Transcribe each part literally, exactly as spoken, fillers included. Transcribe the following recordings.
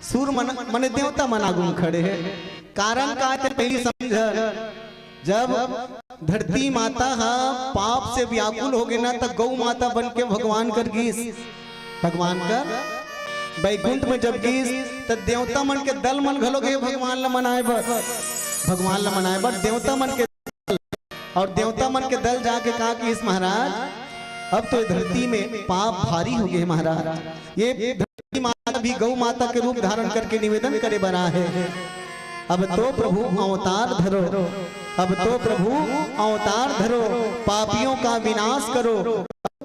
सुर मन, मने देवता मन आगू म खड़े हे। कारण का ते पहिली समझ, जब धरती माता ह पाप से व्याकुल हो गे ना, त गौ माता बन के भगवान कर गिस, भगवान कर बैकुंठ में जब गिस, त देवता मन के दल मन घलो गे भगवान ल मनाए बर, भगवान ल मनाए बर देवता मन के, और देवता मन के दल जाके का किस महाराज, अब तो ये धरती में पाप भारी हो गे महाराज, ये धरती माता भी गौ माता के रूप धारण करके निवेदन करे बर आहे। अब तो प्रभु अवतार धरो, अब तो प्रभु अवतार धरो, पापियों का विनाश करो,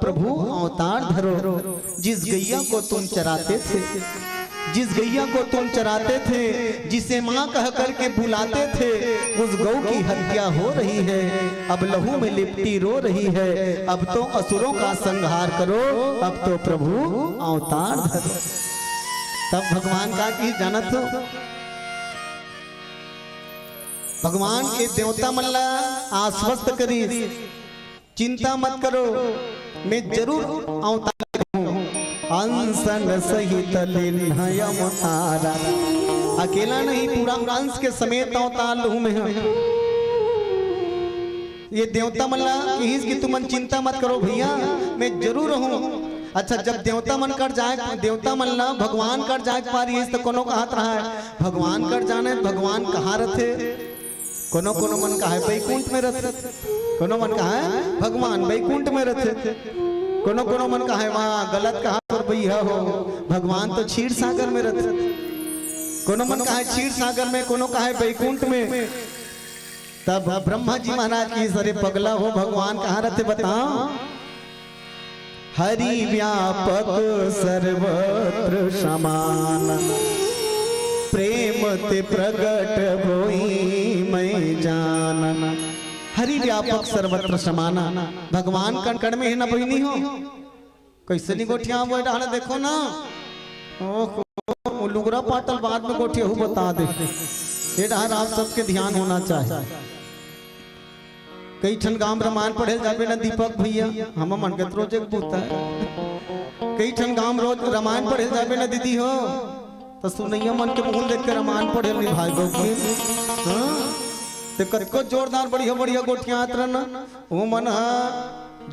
प्रभु अवतार धरो। जिस गैया को तुम चराते थे, जिस गैया को तुम चराते थे, जिसे माँ कह करके बुलाते थे, उस गौ की हत्या हो रही है, अब लहू में लिपटी रो रही है। अब तो असुरों का संहार करो, अब तो प्रभु अवतार धरो। तब भगवान का की जानत हो, भगवान के देवता मन ला आश्वस्त करिस, चिंता मत करो, मैं जरूर अवतार लूं। अंसन सहित लिन्ह अवतारा, अकेला नहीं, पूरा अंश के समेत अवतार लूं मैं। ये देवता मन ला किहिस कि तुमन चिंता मत करो भैया, मैं जरूर रहूं। अच्छा, जब देवता मन कर जाए, देवता मन ला भगवान कर जाए पारिस, त कोनो कहत रहा है, भगवान कर जाने, भगवान कहाँ रथे? कोनो कोनो मन कहाय बैकुंठ में रथे, कोनो मन कहाय भगवान बैकुंठ में रथे, कोनो कोनो मन कहाय वहाँ गलत कहा तोर भैया हो, भगवान तो क्षीर सागर में रथे, कोनो मन कहाय क्षीर सागर में, कोनो कहाय बैकुंठ में। तब ब्रह्मा जी महाराज की, "अरे पगला हो, भगवान कहाँ रथे बताओ?" हरि व्यापक सर्वत्र समान, प्रेम ते प्रगट होई मैं जान। हरि व्यापक सर्वत्र समान, भगवान कण कण में हे ना बहिनी हो। कैसे नहीं गोठिया वो डाल देखो ना। ओहो, वो लुगरा पाटल बाद में गोठिया हूँ बता दे। ये डहर आप सबके ध्यान होना चाहिए। कई ठन गांव रामायण पढ़े जाबे ना दीपक भैया, हम मन के तो रोज एक बूता है। कई ठन गांव रोज रामायण पढ़े जाबे ना दीदी हो, तो सुनैया मन के मुंह देख के रामायण पढ़े नहीं भाई बहू के। हाँ? ते कतको जोरदार बढ़िया बढ़िया गोठियात रहना, वो मन हा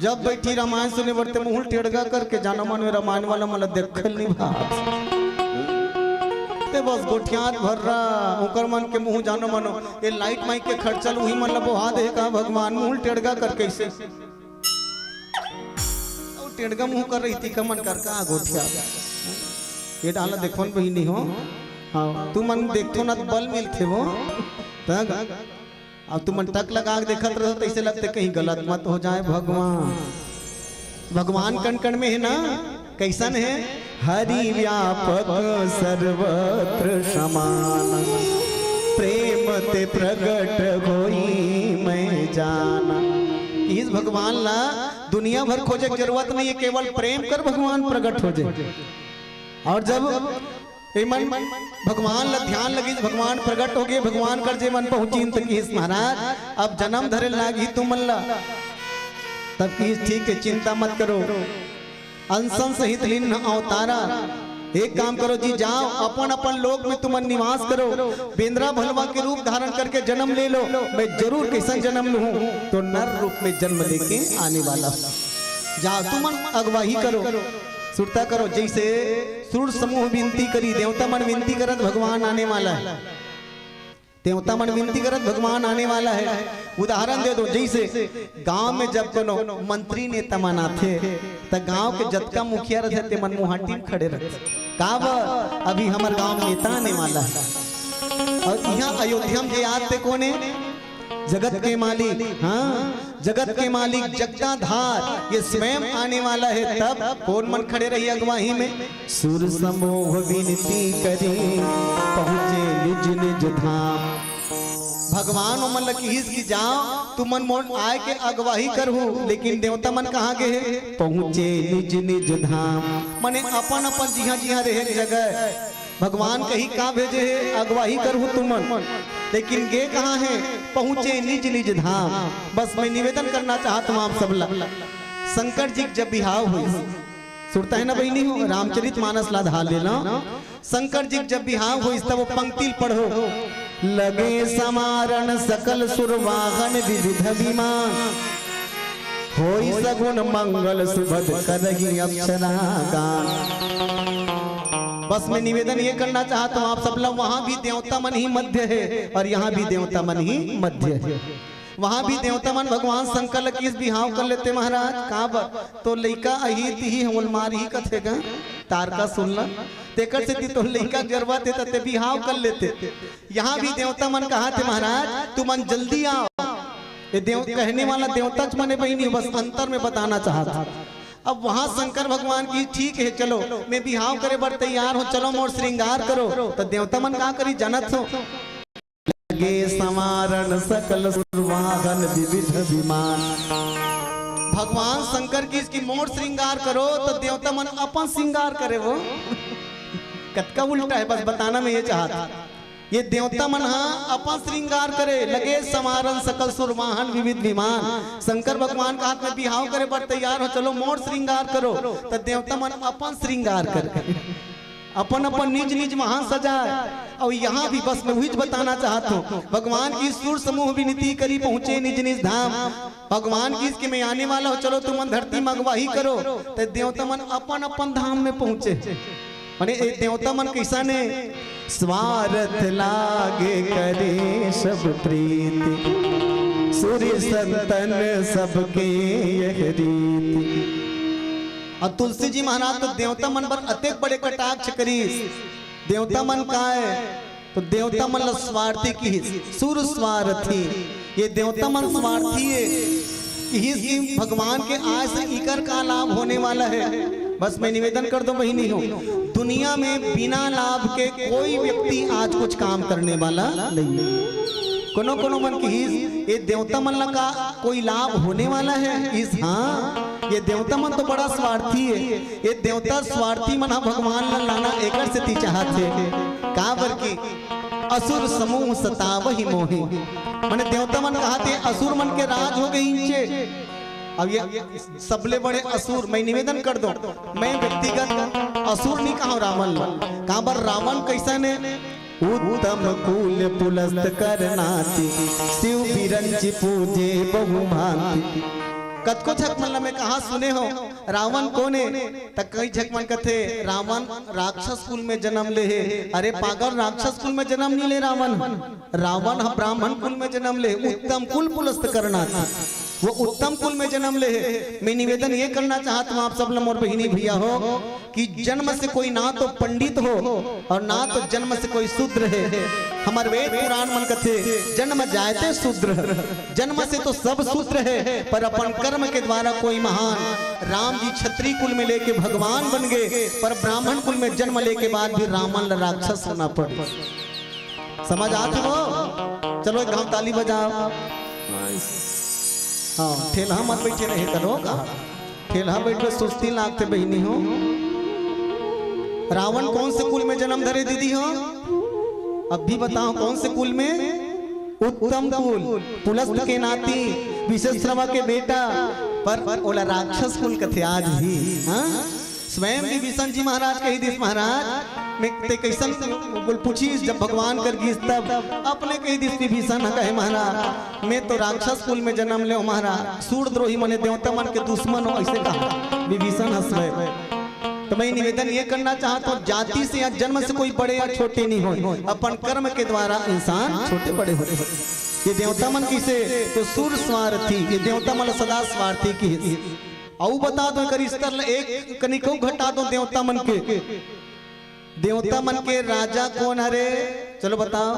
जब बैठी रामायण सुने बर ते मुंह टेड़गा करके जानो मन में रामायण वाला मन ला देखल नहीं भात। ते बस गोठियात भर रहा, ओकर मन के मुंह जानो मनो, ये लाइट माइक के खर्चल उही मन ला बोहा दे का भगवान मुंह टेड़गा करके ऐसे। अउ टेड़गा मुंह कर रही थी कमन कर का गोठिया। ये डाला देखो न बहिनी हो। हाँ, तू मन देखो ना तो बल मिलथे वो। तब अब तुमन टक लगा के देखत रहो, तैसे लगते कहीं गलत मत हो जाए भगवान। भगवान कण कण में है ना, कैसन है? हरि व्यापक सर्वत्र समान, प्रेम ते प्रगट होई मैं जान। इस भगवान ला दुनिया भर खोजे के जरूरत नहीं है, केवल प्रेम कर भगवान प्रगट हो जाए। और जब ए मन भगवान ला ध्यान लगिस, भगवान प्रगट हो गए, भगवान कर जे मन पहुंचिन त किहिस महाराज, अब जन्म धरे लागी तुमन ला। तब किहिस ठीक है, चिंता मत करो, अंसन सहित लिन्ह अवतारा। एक काम करो जी, जाओ अपन अपन लोक में तुमन निवास करो, बेंदरा भलवा के रूप धारण करके जन्म ले लो, मैं जरूर कैसन जन्म लूं तो नर रूप में जन्म लेके आने वाला हूं। जाओ तुमन अगुवाही करो, सुरता करो, जैसे सुर समूह विनती करी, देवता मन विनती करत भगवान आने वाला है। देवता मन विनती करत भगवान आने वाला है। उदाहरण दे दो, जैसे गांव में जब कोनो मंत्री नेता मन आथे, त गांव के जतका मुखिया रहथे, ते मन मुहाटी में खड़े रहथे। काबर? अभी हमर गांव में नेता आने वाला है। और इहां अयोध्या में जे आथे कोने, जगत के मालिक, हाँ, जगत के मालिक जगताधार ये स्वयं आने वाला है, तब कौन मन खड़े रही अगुवाही में? सुर समूह विनती करी, पहुँचे निज निज धाम। भगवान ओमन ल किहिस कि जाओ, तुमन मोर आय के अगुवाही करहू, लेकिन देवता मन कहाँ गे हे? पहुँचे निज निज धाम। मने अपन अपन जिहाँ जिहाँ रहे जगह भगवान कही का भेजे हे, अगुवाही करहू तुमन, लेकिन गे कहाँ हे? पहुँचे निज निज धाम। बस मैं निवेदन करना चाहत हूँ आप सब ला, शंकर जी के जब बिहाव हुई, सुरता है ना बहिनी हो, रामचरित मानस ला धार लेना। शंकर जी के जब बिहाव होइस, तब वो पंक्ति ल पढ़ो। लगे संवारन सकल सुर वाहन विविध विमान, होई सगुन मंगल सुभद करही अक्षरा गान। बस मैं निवेदन ये करना चाहता हूँ आप सब लोग, वहां भी देवता मन ही मध्य है और यहाँ भी देवता मन ही मध्य है। वहां भी देवता मन भगवान शंकर ल किहिस बिहाव कर लेते महाराज, का बर? तो लइका अही तिही हमल मारही कथे गा, तारका सुनला, तेकर सेती तो लइका जरवा थे त ते बिहाव कर लेते। यहाँ भी देवता मन कहा थे महाराज, तुमन जल्दी आओ। ये देव कहने वाला देवता च मने बहिनी, बस अंतर में बताना चाहत हूँ। अब वहां शंकर भगवान की, ठीक है चलो, मैं बिहाव करे बर तैयार हूँ, चलो मोर श्रृंगार करो। तो देवता मन का करी जानत हो? लगे संवारन सकल सुर वाहन विविध विमान। भगवान शंकर की इसकी मोर श्रृंगार करो, तो देवता मन अपन श्रृंगार करे वो। कतका उल्टा है, बस बताना मैं ये चाहत। ये देवता मन हा अपन श्रृंगार करे, लगे संवारन सकल सुर वाहन विविध विमान। शंकर भगवान का हाथ में बिहाव करे बर तैयार हो, चलो मोर श्रृंगार करो, तो देवता मन अपन श्रृंगार करे, अपन अपन निज निज वाहन सजाए। और यहाँ भी बस मैं वही बताना चाहता हूँ, भगवान की सुर समूह विनती करी, पहुँचे निज निज धाम। भगवान की इसके मैं आने वाला हूँ, चलो तुमन धरती में अगुवाही करो, तो देवता मन अपन अपन धाम में पहुँचे। माने ए देवता मन कैसा ने, स्वारथ लागे करे सब प्रीति, सुर संतन सबके यह रीति। और तुलसी जी महाराज तो देवता मन पर अतेक बड़े कटाक्ष करीस। देवता मन का है? तो देवता मन ल स्वार्थी किहिस, सुर स्वार्थी। ये देवता मन स्वार्थी है किहिस कि भगवान के आय से इकर का लाभ होने वाला है। बस मैं निवेदन कर दो बहिनी हो, दुनिया में बिना लाभ के कोई व्यक्ति आज कुछ काम करने वाला नहीं है। कोनो कोनो मन किहिस, ये देवता मन ला का कोई लाभ होने वाला है? इस हाँ, ये देवता मन तो बड़ा स्वार्थी है। ये देवता स्वार्थी मन ह भगवान ला लाना एकर सेती चाहत हे। का बर की असुर समूह सतावहि मोहि। माने देवता मन कहा थे असुर मन के राज हो गई इंचे। अब ये सबले बड़े असुर, मैं निवेदन कर दो, मैं व्यक्तिगत असुर नहीं कहा रावण ला। का बर रावण कैसा ने उत्तम कुल पुलस्त कर नाती, शिव बिरंच पूजे बहुभांति। कतको झक मन ला मैं कहा सुने हो, रावण कोन हे? त कई झक मन कथे, रावण राक्षस कुल में जन्म ले हे। अरे पागल, राक्षस कुल में जन्म नहीं ले रावण। रावण ह ब्राह्मण कुल में जन्म ले, उत्तम कुल पुलस्त कर नाती। वो उत्तम कुल में जन्म ले हे। मैं निवेदन ये करना चाहत हूँ आप सब ल, मोर बहिनी भैया हो, कि जन्म से कोई ना तो पंडित हो और ना तो जन्म से कोई शूद्र है। हमारे वेद पुराण मन कथे, जन्म जायते शूद्र। जन्म से तो सब शूद्र है, पर अपन कर्म के द्वारा कोई महान। राम जी क्षत्रिय कुल में लेके भगवान बन गए, पर ब्राह्मण कुल में जन्म लेके बाद भी रावण ला राक्षस होना पड़े। समझ आत हे वो? चलो एक घाव ताली बजाओ। हाँ, ठेलहा मत बैठे रहे करो का। ठेलहा बैठे सुस्ती लागथे बहिनी हो। रावण कौन से कुल में जन्म धरे दीदी हो? अब भी बताओ कौन से कुल में? उत्तम कुल, पुलस्त के नाती, विश्रवा के बेटा, पर ओला राक्षस कुल कथे आज भी। हाँ, स्वयं विभीषण जी महाराज कही दिस, महाराज मैं ते कैसन बोल पूछिस, जब भगवान कर गिस तब अपने कही दिस विभीषण ह कहे, महाराज मैं तो राक्षस कुल में जन्म ले महाराज, सूर द्रोही मने देवता मन के दुश्मन हो, ऐसे कहा विभीषण ह स्वयं। तो मैं निवेदन ये करना चाहता हूँ, जाति से या जन्म से कोई बड़े या छोटे नहीं हो, अपन कर्म के द्वारा इंसान छोटे बड़े होते हैं। ये देवता मन किसे तो सुर स्वार्थी, ये देवता मन सदा स्वार्थी की। अउ बता दो, एकर स्तर ल एक कनिकऊ घटा दो देवता मन के। देवता मन के राजा कोन हरे? चलो बताओ,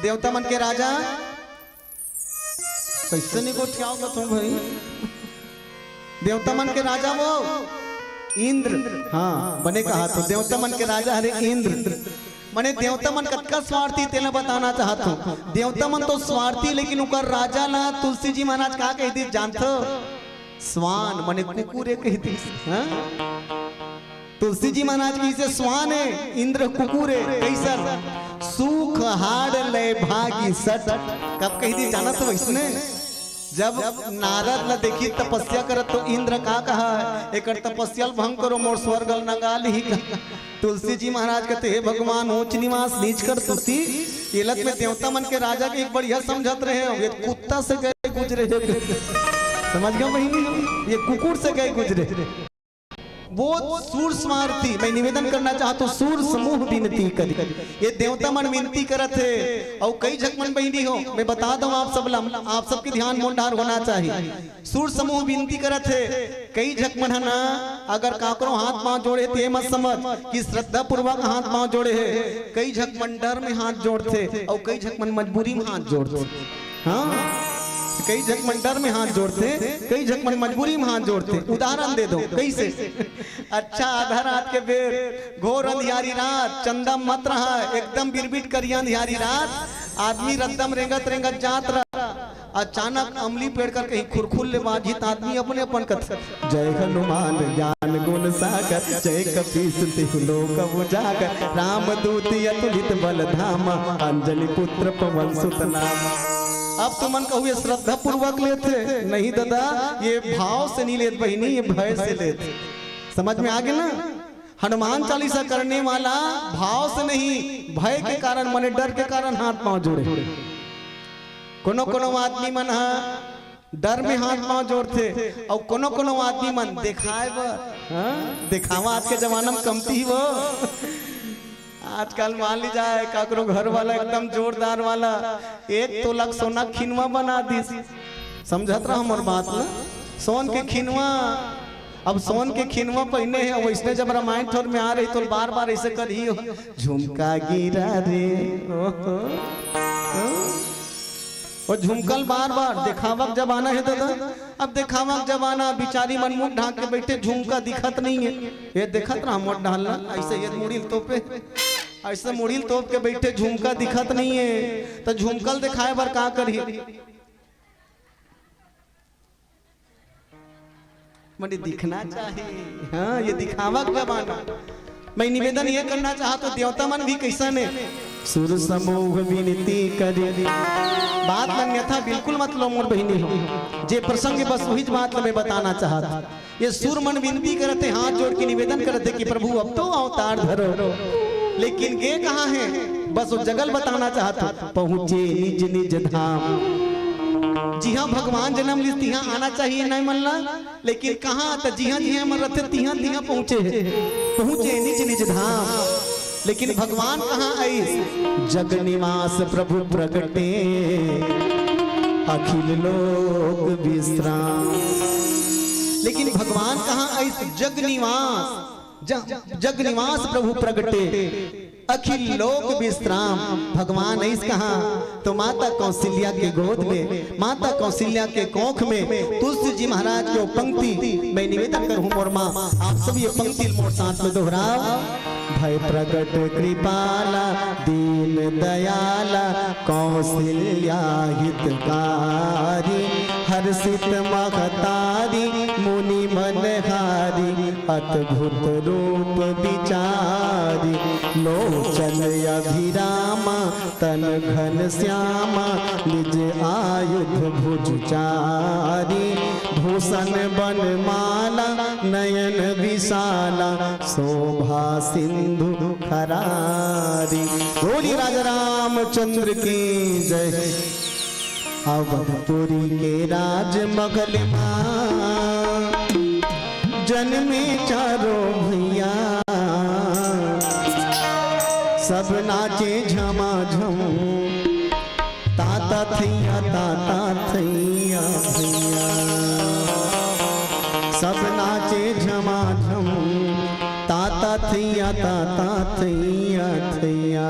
देवता मन के राजा कैसे नहीं गोठियाओ तुम भाई? देवता मन के राजा वो इंद्र। हाँ, बने कहा तो देवता मन के राजा हरे इंद्र। मने देवता मन कतका स्वार्थी, तेला बताना चाहत हूँ। देवता मन तो स्वार्थी, लेकिन उकर राजा ला तुलसी जी महाराज का कह दी जानत हो? स्वान, मने कुकुरे कह दी। हाँ? तुलसी जी महाराज की से स्वान है, इंद्र कुकुरे। कैसन? सूख हाड़ ले भागी सट। कब कह दी जानत हो इसने? जब नारद ला देखिस तपस्या करत, तो इंद्र का कहा, "एकर तपस्या ल भंग करो, मोर स्वर्ग ल नंगा लिही।" तुलसी जी महाराज कहते, "हे भगवान, ऊंच निवास नीच कर तुसी।" ये लत में देवता मन के राजा के एक बढ़िया समझत रहे हो, ये कुत्ता से गए गुजरे हो। समझ गए बहिनी, ये कुकुर से गए गुजरे। वो सूर समार्थी, मैं निवेदन करना चाहता हूँ, सूर समूह विनती करी। ये देवता मन विनती करत हे, अउ कई झक मन बहिनी हो, मैं बता दूं आप सब ला, आप सबके ध्यान मोर डार होना चाहिए। सूर समूह विनती करत हे, कई झक मन ह ना, अगर काकरो हाथ पांव जोड़े, ते मत समझ कि श्रद्धा पूर्वक हाथ पांव जोड़े हे। कई झक मन डर में हाथ जोड़थे, अउ कई झक मन मजबूरी में हाथ जोड़थे। हाँ, कई झक मन डर में हाथ जोड़थे, कई झक मन मजबूरी में हाथ जोड़थे। उदाहरण दे दो, कैसे? अच्छा, आधा रात के बेर, घोर अंधियारी रात, चंदा मत रहा, एकदम बिरबिट करिया अंधियारी रात, आदमी रद्दम रेंगत रेंगत जात रहा, अचानक अमली पेड़ कर कहीं खुरखुर ले बाजित आदमी अपने अपन कथ, "जय हनुमान ज्ञान गुण सागर, जय कपीस तिहु लोक उजागर, रामदूत अतुलित बल धामा, अंजनी पुत्र पवन सुत नामा।" अब तुमन कहू, ये श्रद्धा पूर्वक लेथे? नहीं दादा, ये भाव से नहीं लेत बहिनी, ये भय से लेत। समझ में आ गया ना? हनुमान चालीसा करने वाला भाव से नहीं, भय के कारण, माने डर के कारण हाथ पांव जोड़े। कोनो कोनो आदमी मन ह डर में हाथ पांव जोड़थे, अउ कोनो कोनो आदमी मन दिखाए बर, हाँ? दिखावा आज के जमाना में कमती ही वो। आजकल मान ली जाए, काकरो घर वाला एकदम जोरदार वाला एक तोला के सोना खिनवा बना दिस। समझत रहा हमर बात ना, सोन के खिनवा। अब सोन के खिनवा पहिने हे, वैसने जब रामायण ठोर में आ रही तो बार बार ऐसे करही हो, "झुमका गिरा रे।" ओहो। हाँ? वो झुमकल बार बार देखावक जमाना है दादा। अब देखावक जमाना, बिचारी मन मुंह ढांक के बैठे, झुमका दिखत नहीं है। ये देखत रहा मोट ढालना, ऐसे ये मुड़ी ल तोपे, ऐसे मुड़ी ल तोप के बैठे, झुमका दिखत नहीं है, तो झुमकल दिखाए बर का करही? मने दिखना चाहिए। हाँ, ये दिखावा के जमाना। मैं निवेदन ये करना चाहत हूँ, देवता मन भी कैसन हे, सुर समूह विनती करी। बात ल अन्यथा बिल्कुल मत लो मोर बहिनी हो, जे प्रसंग हे बस वही बात ल मैं बताना चाहत हूँ। ये सुर मन विनती करत हे, हाथ जोड़ के निवेदन करत हे कि प्रभु अब तो अवतार धरो, लेकिन गे कहाँ हे? बस वो जगह ल बताना चाहत हूँ, पहुँचे निज निज धाम। जिहाँ भगवान जन्म लिस तिहाँ आना चाहिए नहीं मन ला, लेकिन कहाँ त जिहाँ जिहाँ मन रथे तिहाँ तिहाँ पहुँचे हे, पहुँचे निज निज धाम। लेकिन भगवान कहाँ आइस? जग निवास प्रभु प्रगटे, अखिल लोक विश्राम। लेकिन भगवान कहाँ आइस? जग निवास, ज-, जग निवास प्रभु प्रगटे, अखिल लोक विश्राम। भगवान आइस कहाँ? तो माता कौशल्या के गोद में, माता कौशल्या के कोख में। तुलसी जी महाराज के वो पंक्ति मैं निवेदन करहूँ मोर माँ, आप सब ये पंक्ति मोर साथ में दोहराव। भय प्रगट कृपाला दीन दयाला कौशल्या हितकारी, हर्षित महतारी मुनि मनहारी अद्भुत रूप विचारी। लोचन अभिरामा तन घन श्यामा निज आयुध भुज चारी। भूषण बन माला नयन विशाला शोभा सिंधु खरारी। बोली राजा रामचंद्र की जय। अवधपुरी के राजमहल मा जन्मे चारों भैया, सब नाचे झमाझम। ताता थैया, ताता थैया भैया, सब नाचे झमाझम। ताता थैया, ताता थैया, थैया।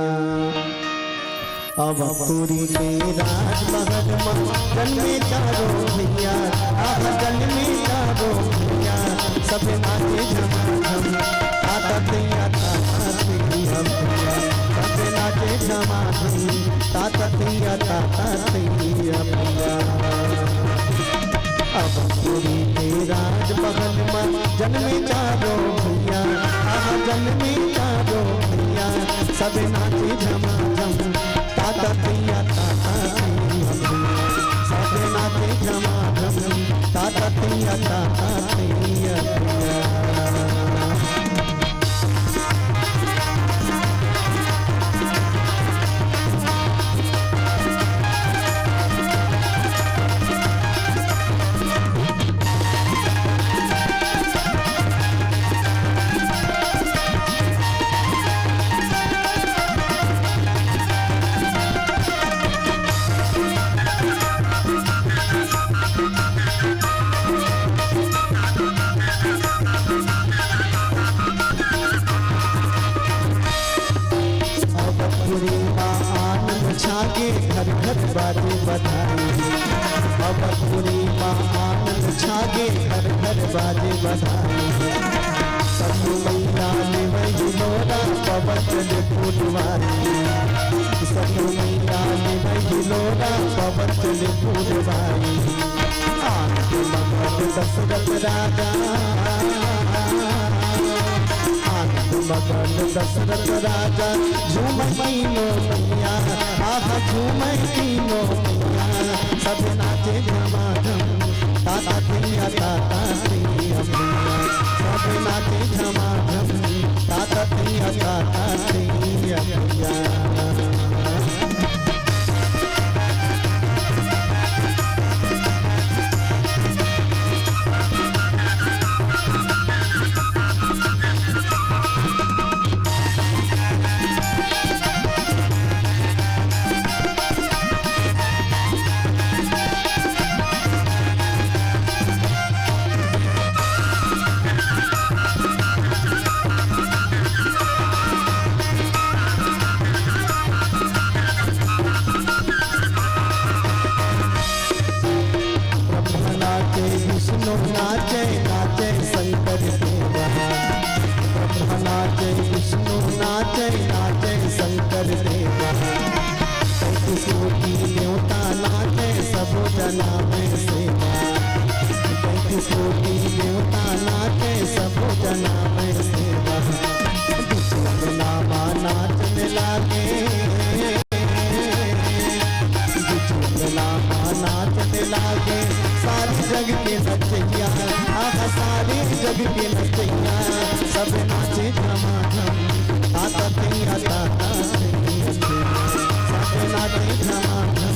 अवधपुरी के राजमहल मा जन्मे चारों भैया, आहा जन्मे चारों भैया, सब नाचे झमाझम। ताता थैया, ताता थैया भैया, सब नाचे झमाझम। ताता थैया, ताता थैया भैया। अवधपुरी के राजमहल मा जन्मे चारों भैया, आहा जन्मे चारों भैया, सब नाचे झमाझम। ताता थैया, ताता थैया भैया, सब नाचे झमाझम। छागे घर घर बाजे बधाई। अवधपुरी माँ आनंद छागे घर घर बाजे बधाई। सतु मैया ने वही लोरा पवन चले फूलवारी। सतु मैया ने वही लोरा पवन चले फूलवारी। आनंद मगन दशरथ राजा, आनंद मगन दशरथ राजा, झूम तीनों मैया, आहा झूम तीनों मैया। सब नाचे झमाझम, ताता तैया, ताता तैया मैया। सब नाचे झमाझम, ताता तैया, ताता तैया मैया। ब्रह्मा नाचे, विष्णु नाचे, नाचे शंकर देवा। ब्रह्मा नाचे, विष्णु नाचे, नाचे शंकर देवा। तैंतीस कोटि देवता नाचे, सब जना में सेवा। तैंतीस कोटि देवता नाचे, सब जना में सेवा। बिचुलना माँ नाचने लागे। बिचुलना माँ नाचने लागे, सारे जग के नचैया, आहा, सारे जग के नचैया, सब नाचे झमाझम, ताता तैया, ताता तैया। सब नाचे झमाझम,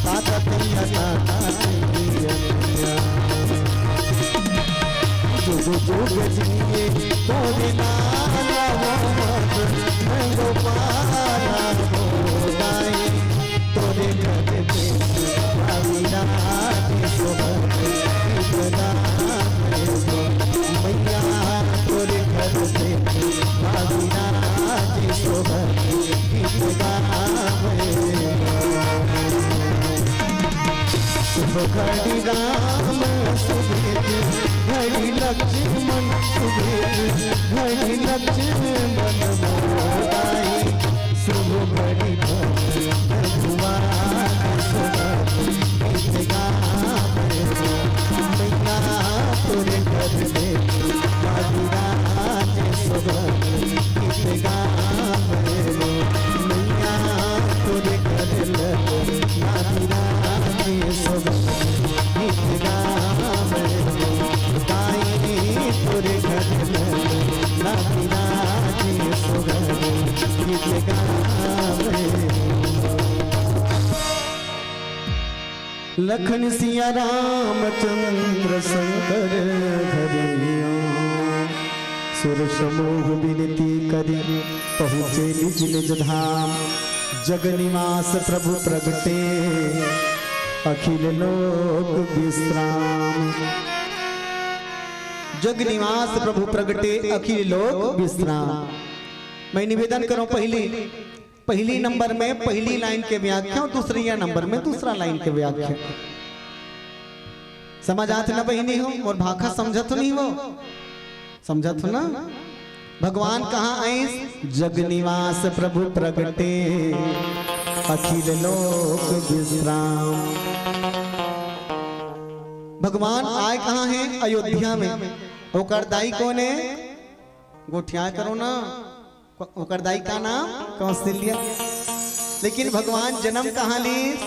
ताता तैया, ताता तैया। जुग जुग जिए तोरे लाल मोहम्मद, मैं गोपाल हो गाई। तोरे घर पे बाबूराज सोहर गीत गावे हो। मैया तोरे घर पे बाबूराज सोहर गीत गावे हो। शुभ घड़ी राम सुभेद, घड़ी लक्ष्मण सुभेद, घड़ी लक्ष्मण मोदाई। शुभ घड़ी भगवान सुभेद, गीत गावे हो। मैया तोरे घर में बाबूराज सुभेद, गीत गावे हो। मैया तोरे घर लगे नागराज सोहर गीत गावे हो। ताई तोरे घर लगे नागराज सोहर गीत गावे हो। लखन सिया रामचंद्र शंकर हरिया। सुर समूह बिनती करी पहुँचे निज निज धाम। जग निवास प्रभु प्रगटे अखिल लोक विश्राम। जग निवास प्रभु प्रगटे अखिल लोक विश्राम। मैं निवेदन करूं, पहली पहली नंबर में पहली लाइन के व्याख्या और दूसरी नंबर में दूसरा लाइन के व्याख्या। समझ आत ना बहिनी हो? मोर भाखा समझत हो नहीं हो? समझत हो ना? भगवान कहाँ आइस? जग निवास प्रभु प्रगटे अखिल लोक विश्राम। भगवान आए कहाँ है? अयोध्या में। ओकर दाई कोन है? गोठिया करो ना। ओकर दाई का नाम कौशल्या। लेकिन भगवान जन्म कहाँ लीस?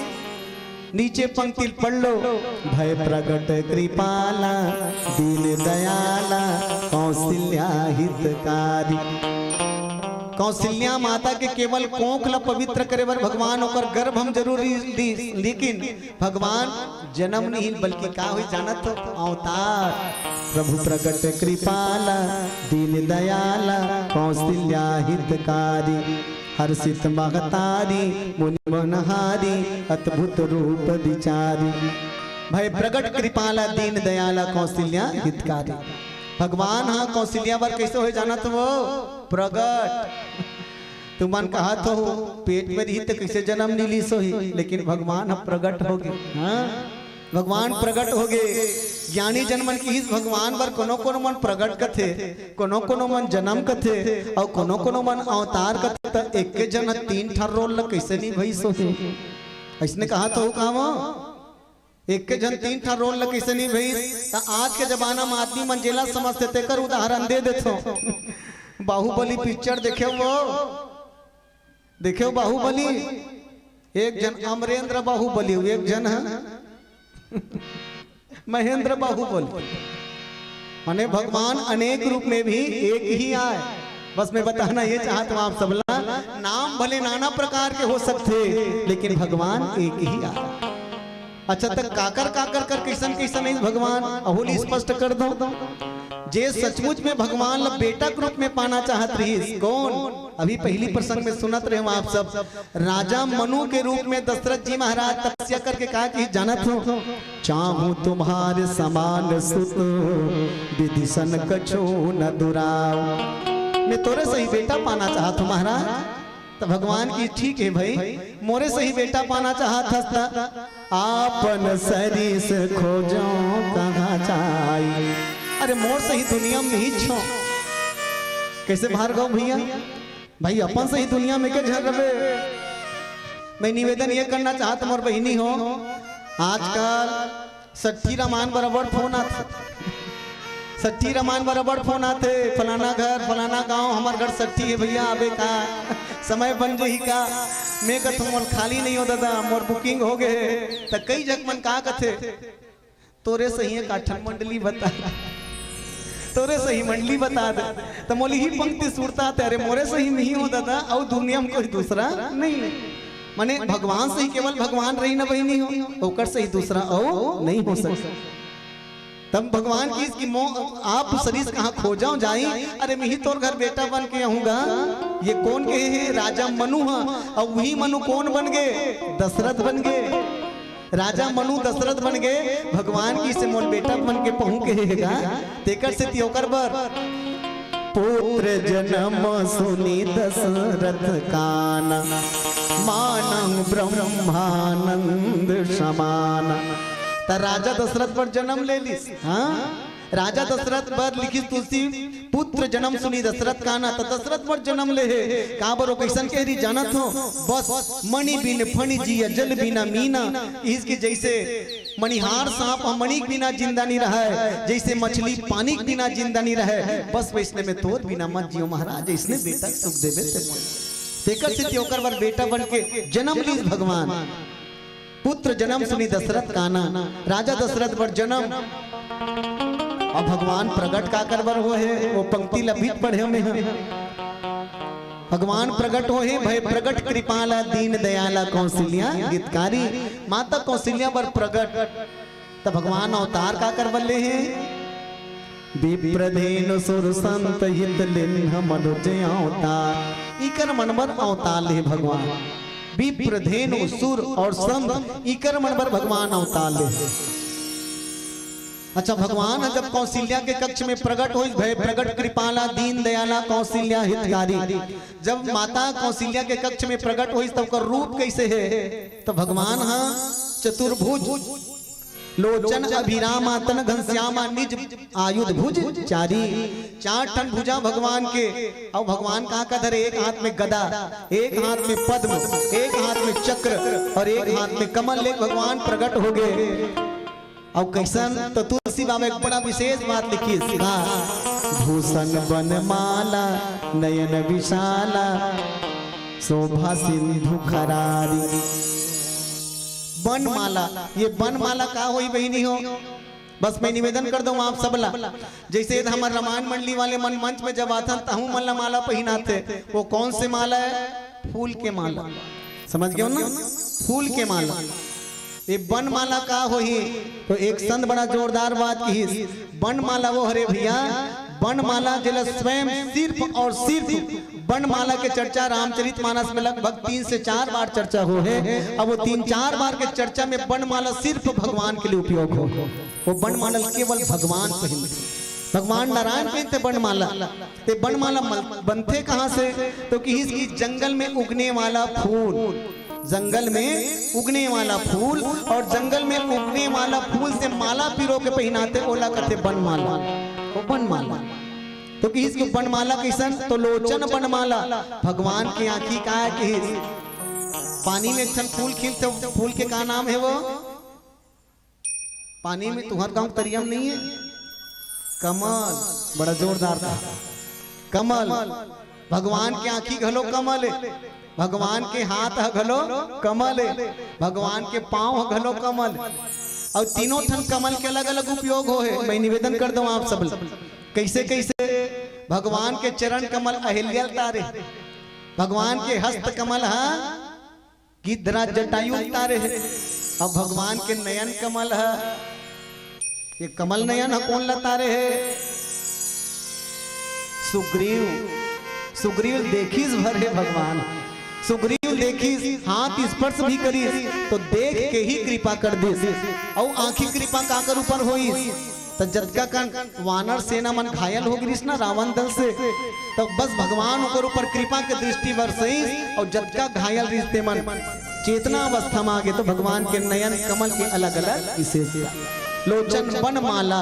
नीचे पंक्ति पढ़ लो। भय प्रगट कृपाला दीन दयाला कौशल्या हितकारी। कौशल्या माता के केवल कोख ला पवित्र करे बर भगवान ओकर गर्भ हम जरूर ली, लेकिन भगवान जन्म नहीं, बल्कि का होई जानत हो? अवतार। प्रभु प्रगट कृपाला दीन दयाला कौशल्या हितकारी। हर्षित महतारी मुनि मनहारी अद्भुत रूप विचारी। भय प्रगट कृपाला दीन दयाला कौशल्या हितकारी। भगवान हा कौशल्या बर कैसे होय जानत हो? प्रगट। तुमन कहत हो पेट में रही त कइसे जन्म नी लिस होही, लेकिन भगवान ह प्रगट होगे। हाँ, भगवान प्रगट होगे। ज्ञानी जन मन किहिस भगवान बर कोनो कोनो मन प्रगट कथे, कोनो कोनो मन जन्म कथे, अउ कोनो कोनो मन अवतार कथे, त एके जन ह तीन ठन रोल ल कइसे निभाइस होही? अइसने कहत हो का वो? एके झन तीन ठा रोल ल कइसे निभाइस? त आज के जमाना म आदमी मन जेला समझथे तेकर उदाहरण दे देथों। बाहुबली पिक्चर देखे हो? देखे हो बाहुबली? एक झन अमरेंद्र बाहुबली, एक झन ह महेंद्र बाहुबली। माने भगवान अनेक रूप में भी एक ही आय। बस मैं बताना ये चाहत हूँ आप सबला, नाम भले नाना प्रकार के हो सकथे, लेकिन भगवान एक ही आय। अच्छा, त काकर काकर कर कइसन कइसन हे भगवान, अहो ल स्पष्ट कर दो। जे सचमुच में भगवान ल बेटा के रूप में पाना चाहत रहिस, कौन? अभी पहली प्रसंग में सुनत रहे हो आप सब, राजा मनु के रूप में दशरथ जी महाराज तपस्या करके का किहिस जानत हो? चाहूं तुम्हारे समान सुत, विधि सन कछू न दुराव। मैं तोरे सही बेटा पाना चाहत हूँ महाराज। त भगवान किहिस ठीक हे भाई, मोरे सही बेटा पाना चाहत हस त आपन सरीस खोजो कहाँ जाई। अरे मोर सही दुनिया में नी छो। कइसे भार्गव भैया? भाई अपन सही दुनिया में के झन रबे। मैं निवेदन ये करना चाहत मोर बहिनी हो, आजकल सट्ठी रामायण बराबर फोन आथे। सट्ठी रामायण बराबर फोन आथे, फलाना घर, फलाना गांव, हमर घर सट्ठी हे भैया, आबे का? समय बन जही का? मैं कथों मोर खाली नहीं हो दादा, मोर बुकिंग हो गए। त कई जग मन का कथे, तोरे सही एक आठन मंडली बता, तोरे सही मंडली बता दे। त मोली ही पंक्ति सुरता ते, अरे मोरे सही नहीं हो दादा, अउ दुनिया में कोई दूसरा नहीं। माने भगवान सही केवल भगवान रही ना बहिनी हो, ओकर सही दूसरा अउ नहीं हो सकता। तब भगवान किहिस कि मो आप सरीस कहाँ खोजो जाई? अरे मिही तोर घर बेटा बन के आहूँगा। ये कोन के हे? राजा मनु ह। अउ वही मनु कोन बन गे? दशरथ बन गे। राजा मनु दशरथ बन गे। भगवान किहिस मोर बेटा बन के पहुँ के हे गा। तेकर सेती ओकर बर पुत्र जन्म सुनी दशरथ काना, मानहु ब्रह्मानंद समाना। त राजा दशरथ बर जन्म ले लिस। हाँ, राजा दशरथ बर लिखिस तुलसी, पुत्र जन्म सुनी दशरथ काना, त दशरथ बर जन्म ले हे। काबर ओ कइसन कहे रहिस जानत हो? बस मणि बिन फणि जिया, जल बिना मीना। इसके जइसे मणिहार सांप ह मणि के बिना जिंदा नी रहय, जइसे मछली पानी के बिना जिंदा नी रहय, बस वइसने में तोर बिना मत जियो महाराज, अइसने बेटा के सुख देबे ते मोला। तेकर सेती ओकर बर बेटा बन के जन्म लिस भगवान। पुत्र जन्म सुनी दशरथ काना, राजा दशरथ बर जन्म। अउ भगवान प्रगट काकर बर होहे, ओ पंक्ति ल अभी पढ़े में ह। भगवान प्रगट होहे, भय प्रगट कृपाला, दीन दयाला कौशल्या हितकारी। माता कौशल्या बर प्रगट, त भगवान अवतार काकर बर ले हे? विप्रधेनु सुर संत हित लिन्ह मनुज अवतार। इकर मन बर अवतार ले हे भगवान। विप्रधेनु सुर अउ संत इकर मन बर भगवान अवतार ले हे। अच्छा, भगवान ह जब कौशल्या के कक्ष में प्रगट होइस, भय प्रगट कृपाला दीन दयाला कौशल्या हितकारी। जब माता कौशल्या के कक्ष में प्रगट होइस, तब ओकर रूप कइसे हे? त भगवान ह चतुर्भुज, लोचन अभिरामा तन घनश्यामा निज आयुध भुज चारी। चार ठन भुजा भगवान के, अउ भगवान कहाँ का धरे? एक हाथ में गदा, एक हाथ में पद्म, एक हाथ में चक्र अउ एक हाथ में कमल ले भगवान प्रगट हो गे। अउ कइसन? त तुलसी बाबा एक बड़ा विशेष बात लिखिस का? भूषण बनमाला नयन विशाला शोभा सिंधु खरारी। बनमाला, ये बनमाला का होही बहिनी हो? बस मैं निवेदन कर दूं आप सबला, जइसे हमर रामायण मंडली वाले मन मंच में जब आथन, तहू मन ला माला पहिनाथे। वो कौन से माला हे? फूल के माला। समझ गए हो ना? फूल के माला। ये बनमाला का होही? तो एक संत बड़ा जोरदार बात किहिस, बनमाला वो हरे भैया, बनमाला जेला स्वयं सिर्फ अउ सिर्फ बनमाला के चर्चा रामचरित मानस में लगभग तीन से चार बार चर्चा होहे। अब वो तीन चार बार के चर्चा में बनमाला सिर्फ भगवान के लिए उपयोग हो, वो बनमाला केवल भगवान पहिनथे। भगवान नारायण कहिथे बनमाला। ते बनमाला मल-, बनथे कहाँ से? तो किहिस कि जंगल में उगने वाला फूल, जंगल में उगने वाला फूल, और जंगल में उगने वाला फूल से माला पिरो के पहिनाथे, ओला कथे बनमाला। वो बनमाला। तो किहिस कि बनमाला कइसन? तो लोचन बनमाला। भगवान के आँखी का हे किहिस? पानी में एक ठन फूल खिलथे, फूल के का नाम हे वो? पानी में तुँहर गाँव के तरिया म नइ हे? कमल। बड़ा जोरदार था। कमल। भगवान के आँखी घलो कमल हे, भगवान के हाथ ह घलो कमल हे, भगवान के पाँव ह घलो कमल हे। अउ तीनों ठन कमल के अलग-अलग उपयोग होहे। मैं निवेदन कर दंव आप सब ल, कइसे-कइसे भगवान के चरण कमल अहिल्या ल तारे, भगवान के हस्त कमल ह गिद्धराज जटायु ल तारे हे। अब भगवान के नयन कमल ह, ये कमल नयन ह कोन ल तारे हे? सुग्रीव। सुग्रीव ल देखिस भर हे भगवान, सुग्रीव ल देखिस, हाथ स्पर्श भी करिस, तो देख के ही कृपा कर दिस। अउ आँखी कृपा काकर ऊपर होइस? त जतका कन वानर सेना मन घायल हो गिरिस ना रावण दल से, त बस भगवान ओकर ऊपर कृपा के दृष्टि बरसइस, अउ जतका घायल रिहिस ते मन चेतना अवस्था म आ गे। तो भगवान के नयन कमल के अलग-अलग विशेषता। लोचन बनमाला,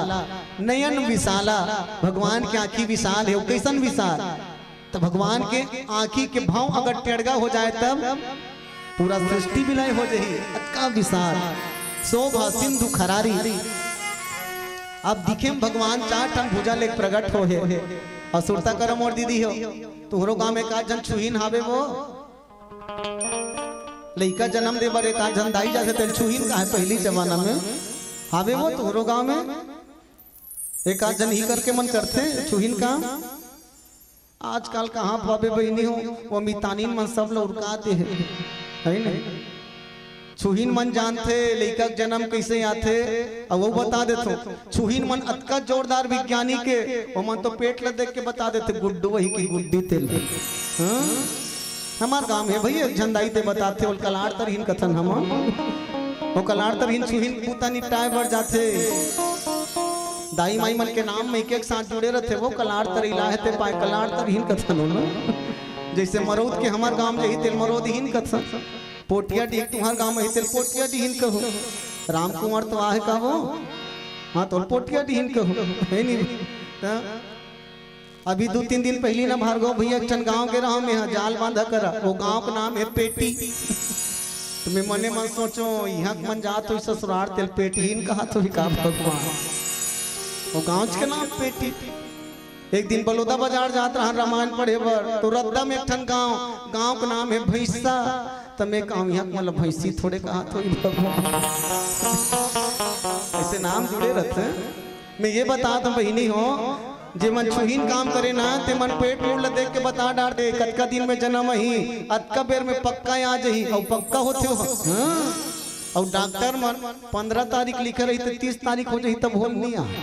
नयन विशाला, भगवान के आँखी विशाल हे। अउ कइसन विशाल? त भगवान के आँखी के भाव अगर टेड़गा हो जाए, तब पूरा सृष्टि विलय हो जाही। अतका विशाल शोभा सिंधु खरारी। अब दिखे म भगवान चार ठन भुजा ले प्रगट होहे। अउ सुरता करो मोर दीदी हो, तुँहरो गाँव में एक आध झन छुहिन हावे वो? लइका जनम दे बर एक आध झन दाई जाथे, तेला छुहिन कहे पहिली जमाना में। हावे वो तुँहरो गाँव में? एक आध झन ही करके मन करथे छुहिन काम। आजकल कहाँ पाबे बहिनी हो, वो मितानिन मन सब ल उरका दे हे, हे न? छुहिन मन जानथे लइका के जनम कइसे आथे, अउ वो बता देथों। छुहिन मन अतका जोरदार विज्ञानी के, ओमन तो पेट ल देख के बता देथे, गुड्डू वही की गुड्डी तेल। हाँ? हमर गाँव में भइया एक झन दाई ते बताथे, ओला कलाड़ तरहिन कथन हमन। वो कलाड़ तरहिन छुहिन बूता निपटाए बर जाथे। दाई माई मन के नाम में एक एक साथ जुड़े रथे, वो कलाड़ तरइला हे ते पाए कलाड़ तरहिन कथन ओला। जइसे मरौद के हमर गाँव में जही तेल मरौदहिन कथन, पोटिया डीह तुँहर गाँव में ही तेल पोटिया डीहिन कहो। रामकुमार तो आहे का वो? हाँ, तो पोटिया डीहिन कहो, हे नी? त अभी दू तीन दिन पहिली ना भार्गव भइया एक ठन गाँव गे रहंव मेंहा, जाल बांधा करा, वो गाँव के नाम हे पेटी। त मैं मने मन सोचों, इहाँ के मन जात होही ससुरार तेल पेटीहीन कहत होही का भगवान? वो गाँव के नाम पेटी। एक दिन बलौदा बाजार जात रहन रामायण पढ़े बर, तो रद्दा में एक ठन गाँव, गाँव के नाम हे भैंसा। त मैं कहंव, इहाँ के मन ल भैंसी थोड़े कहत होही भगवान। अइसे नाम जुड़े रथे। मैं ये बतात हँव बहिनी हो, जे मन छुहीन काम करे ना, ते मन पेट मूड़ ल देख के बता डारथे, कतका दिन में जनम आही, अतका बेर में पक्का आ जाही, अउ पक्का होथे हो। हाँ? अउ डॉक्टर मन पंद्रह तारीख लिखे रही, त तीस तारीख हो जाही, तभो नइ आय।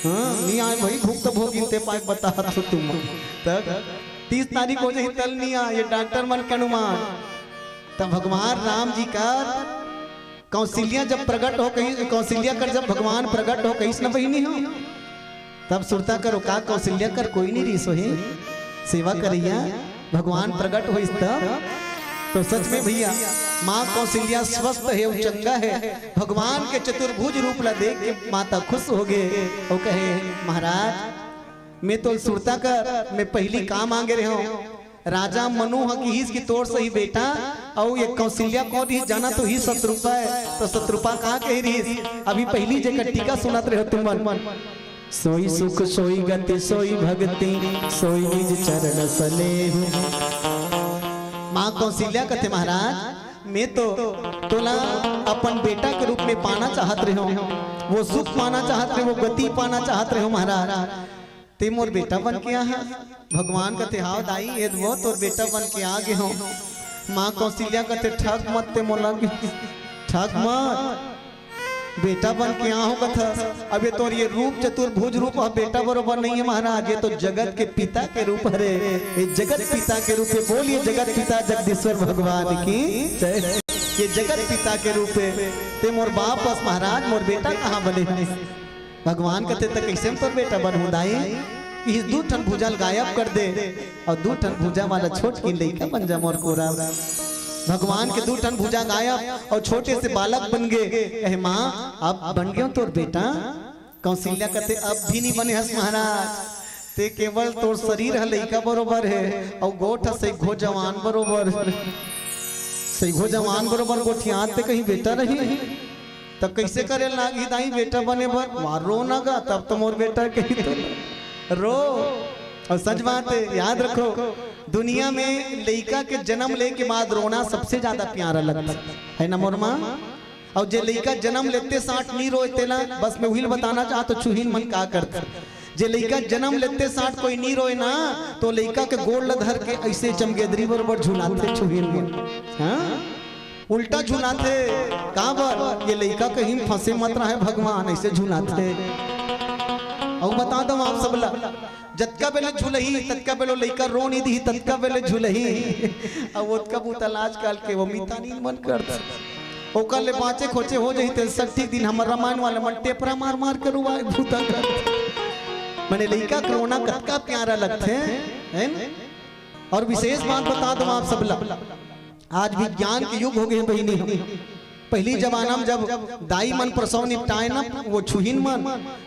हाँ, नइ आय भाई, भुगतभो गिनते पाए बतात हों तुमन। त तीस तारीख हो जाही, तल नइ आय, ये डॉक्टर मन के अनुमान। त भगवान राम जी कर कौशल्या जब प्रगट हो कहिस, कौशल्या कर जब भगवान प्रगट हो कहिस न बहिनी हो, तब सुरता करो का कौशल्या कर कोई नइ रिहिस होही सेवा करइया, भगवान प्रगट होइस तब। तो सच में भइया, माँ कौशल्या स्वस्थ हे, अउ चंगा हे। भगवान के चतुर्भुज रूप ला देख के माता खुश हो गे अउ कहे, महाराज, मैं तो सुरता कर, मैं पहिली का मांगे रहेंव, राजा मनु ह किहिस कि तोर सही बेटा, अउ ये कौशल्या कोन रिहिस जानत होही, शतरूपा हे। त शतरूपा का कहे रिहिस, अभी पहिली जेकर टीका सुनत रहेव तुमन, सोई सुख सोई गति सोई भगति, सोई निज चरण सनेहु। माँ कौशल्या कथे, महाराज, मैं तो तोला अपन बेटा के रूप में पाना चाहत रहेंव, वो सुख पाना चाहत रहेंव, वो गति पाना चाहत रहेंव महाराज। ते मोर बेटा बन के आ हा। भगवान कथे, हाव दाई, एदे वो तोर बेटा बन के आ गे हों। माँ कौशल्या कथे, ठग मत ते मोला, ठग मत। बेटा बन के आ हों कथस। अब ये तोर ये रूप, चतुर्भुज रूप ह बेटा बरोबर नइ हे महाराज, ये तो जगत के पिता के रूप हरे। ये जगत पिता के रूप हे, बोलिए जगत पिता जगदीश्वर भगवान की जय। ये जगत पिता के रूप हे, ते मोर बाप अस महाराज, मोर बेटा कहाँ बने? भगवान कथे, "त कइसे म तोर बेटा बनहूं दाई?" कि दू ठन भुजा ल गायब कर दे अउ दू ठन भुजा वाला छोटकिन लइका बन जा मोर कोरा। भगवान के दू ठन भुजा गायब अउ छोटे से बालक बन गे। कहे, "माँ, अब बन गेंव तोर बेटा?" कौशल्या कथे, "अब भी नहीं बने हस महाराज, ते केवल तोर शरीर ह लइका बरोबर हे अउ गोठ ह सइघो जवान बरोबर, सइघो जवान बरोबर गोठियात ते कहीं बेटा रही।" त कइसे करे लागही दाई बेटा बने बर? वाह, रो ना गा, तब तो मोर बेटा कही तो रो। अउ सच बात हे, याद रखो, दुनिया में लइका के जन्म ले के बाद रोना सबसे ज्यादा प्यारा लगथे, है ना मोर माँ? अउ जे लइका जन्म लेते साठ नी रोय तेला, बस मैं उही ल बताना चाहत हूँ, छुहिन मन का करथे। जे लइका जन्म लेते साठ कोई नी रोय ना, तो लइका के गोड़ ल धर के अइसे चमगेदरी बरोबर झुलाथे छुहिन मन। हाँ? उल्टा झुलाथे। काबर? ये लइका कहीं फंसे मत रहे भगवान, अइसे झुलाथे। अउ बता दंव आप सब ला, जतका बेले झुलही, ततका बेले लइका रो नी दिही, ततका बेले झुलही। अब ओतका बुता ल आजकल के वो मितानिन मन करथे। ओकर ले बाँचे खोचे हो जही, ते सट्ठी दिन हमर रामायण वाले मन टेपरा मार मार के रुवाए बुता करथे। मने लइका के रोना कतका प्यारा लगथे, है न? अउ विशेष बात बता दंव आप सब ला, आज विज्ञान के युग हो गे हे बहिनी। हम पहिली जमाना में जब दाई मन प्रसव निपटाए ना, वो छुहिन मन,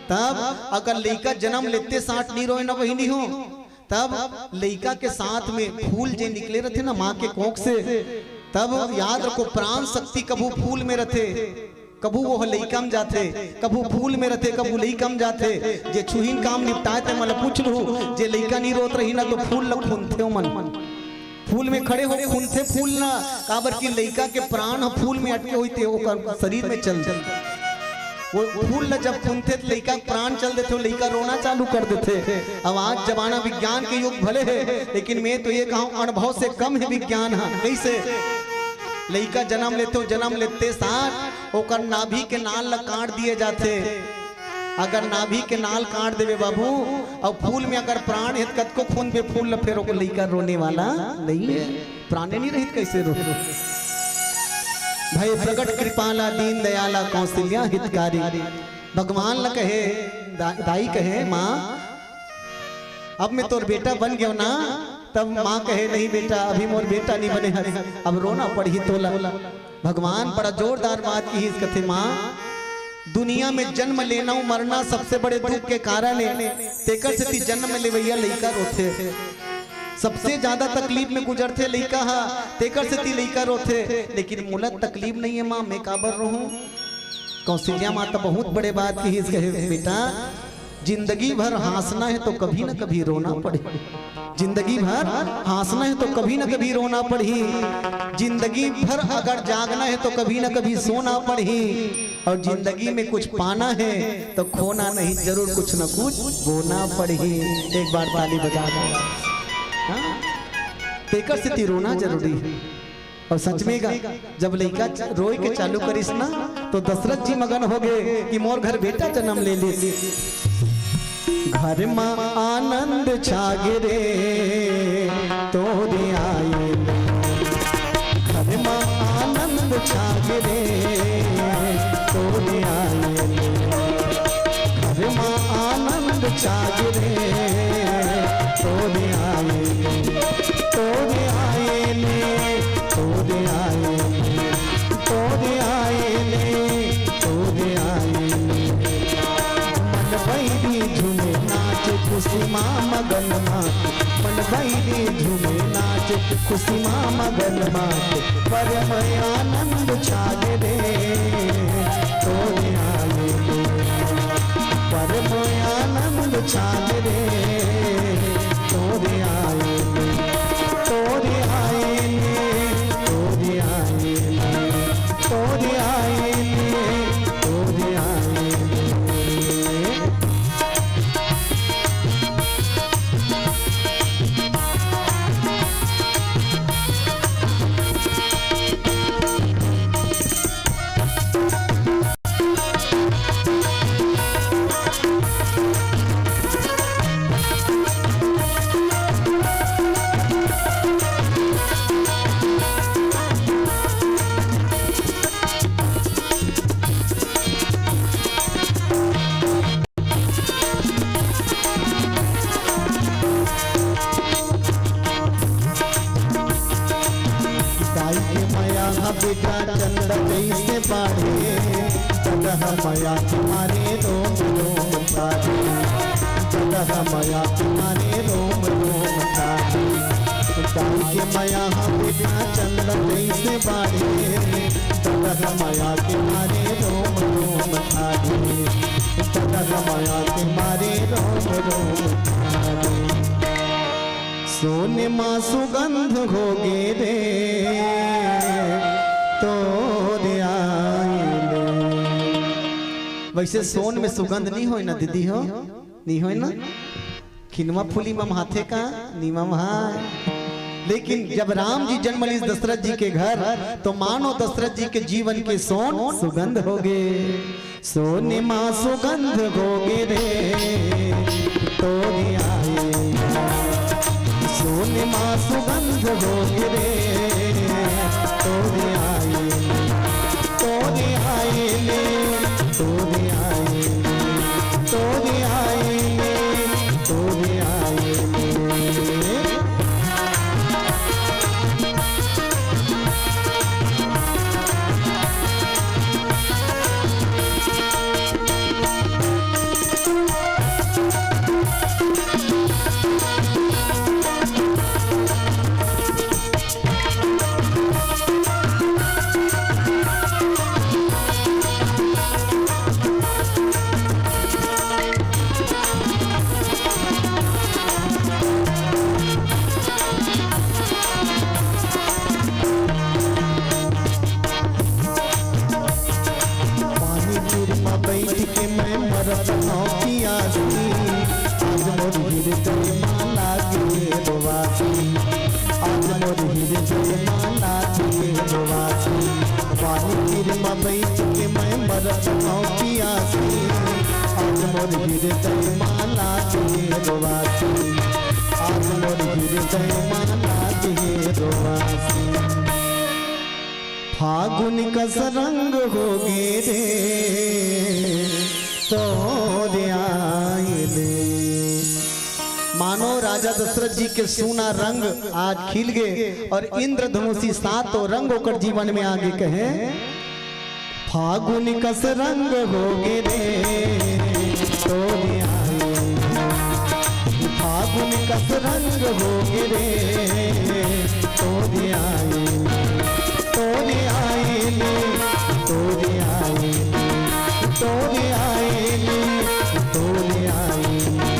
तब अगर लइका जन्म लेते साठ नी रोय ना बहिनी हो, तब लइका के साथ में फूल जे निकले रथे ना माँ के कोख से, तब याद रखो, प्राण शक्ति कभू फूल में रथे, कभू वो लइका में जाथे, कभू फूल में रथे, कभू लइका में जाथे। जे छुहिन काम निपटाए ते मन ल पूछ लहू, जे लइका नी रोत रही ना तो फूल ल खूंदथे ओमन। फूल में खड़े हो खूंदथे फूल ला, काबर कि लइका के प्राण ह फूल में अटके होही ते ओकर शरीर में चल दे। वो फूल ला जब खूंदथे त लइका के प्राण चल देथे, वो लइका रोना चालू कर देथे। अब आज जमाना विज्ञान के युग भले हे, लेकिन मैं तो ये कहूँ अनुभव से कम हे विज्ञान ह। कइसे? लइका जन्म लेथे, जन्म लेते साथ ओकर नाभि के नाल ला काट दिए जाथे। अगर नाभि के नाल काट देबे बाबू, अउ फूल में अगर प्राण हे त कतको खूंदबे फूल ला, फेर ओकर लइका रोने वाला नहीं हे। प्राणे नहीं रहित कइसे रो? भय प्रगट कृपाला दीन दयाला कौशल्या हितकारी। भगवान ला कहे, दा-, दाई कहे, "माँ, अब मैं तोर बेटा बन गेंव ना।" तब माँ कहे, "नहीं बेटा, अभी मोर बेटा नहीं बने हस, अब रोना पड़ही तोला।" भगवान बड़ा जोरदार बात किहिस, कथे, "माँ, दुनिया में जन्म लेना अउ मरना सबसे बड़े दुख के कारण हे, तेकर सेती जन्म लेवइया लइका रोथे। सबसे ज्यादा तकलीफ में गुजरथे लइका ह, तेकर सेती लइका रोथे, लेकिन मोला तकलीफ नहीं हे माँ, मैं काबर रोहूं?" कौशल्या माता बहुत बड़े बात किहिस, कहे, "बेटा, जिंदगी भर हाँसना हे तो कभी न कभी रोना पड़ही। जिंदगी भर हाँसना हे तो कभी न कभी रोना पड़ही। जिंदगी भर अगर जागना हे तो कभी न कभी सोना पड़ही। अउ जिंदगी में कुछ पाना हे तो खोना नहीं, जरूर कुछ न कुछ बोना पड़ही।" एक बार ताली बजा दो। हाँ? तेकर सेती रोना जरूरी हे। अउ सच में गा, जब लइका च-, रोए के चालू करिस ना, तो दशरथ जी मगन हो गे कि मोर घर बेटा जन्म ले लिस। घर म आनंद छा गे रे, तोरे आए ले। घर म आनंद छा गे रे, तोरे आए ले। घर म आनंद छा गे रे, तोरे आए ले, तोरे आए ले, तोरे आए ले, तोरे आए ले, तोरे आए ले। मन बइरी झूमे नाचे खुशी मा मगन माते, मन बइरी झूमे नाचे खुशी मा मगन माते। परम आनंद छा गे रे, तोरे आए ले। परम आनंद छा गे रे, तोरे आए ले, तोरे आए ले, तोरे आए ले, तोरे आए ले, तोरे आए ले। बेटा चंदा जैसे बाढ़े, चंदा मया के मारे रोम रोम काढ़े, चंदा मया के मारे रोम रोम काढ़े। गाँव के मया हम बेटा चंदा जैसे बाढ़े, चंदा मया के मारे रोम रोम काढ़े, चंदा मया के मारे रोम रोम काढ़े। सोन मा सुगंध होगे रे तोरे आए ले। वैसे सोन में सुगंध नहीं होय ना दीदी हो, नहीं होय ना? खिनवा फूली ममहाथे का, नी ममहाय। लेकिन जब राम जी जन्म लीस दशरथ जी के घर, तो मानो दशरथ जी के जीवन के सोन सुगंध होगे। सोन मा सुगंध होगे रे तोरे आए, सोन मा सुगंध होगे रे तोरे आए, तोरे आए ले, तोरे आए ले, तोरे आए ले, तोरे आए ले। पानी तीर म बइठ के मैं मरत हँव पियासी, आज मोर हृदय मा लागे रोवासी, आज मोर हृदय मा लागे रोवासी। पानी तीर म बइठ के मैं मरत हँव पियासी, आज मोर हृदय मा लागे रोवासी, आज मोर हृदय मा लागे रोवासी। फागुन कस रंग होगे रे तोरे आए ले। मानो राजा दशरथ जी के सूना रंग आज खिल गे और इंद्रधनुषी सातों रंग ओकर जीवन में आगे कहे। फागुन कस रंग होगे रे तोरे आए, फागुन कस रंग होगे रे तोरे आए, तोरे आए ले, तोरे आए ले, तोरे आए ले, तोरे आए ले।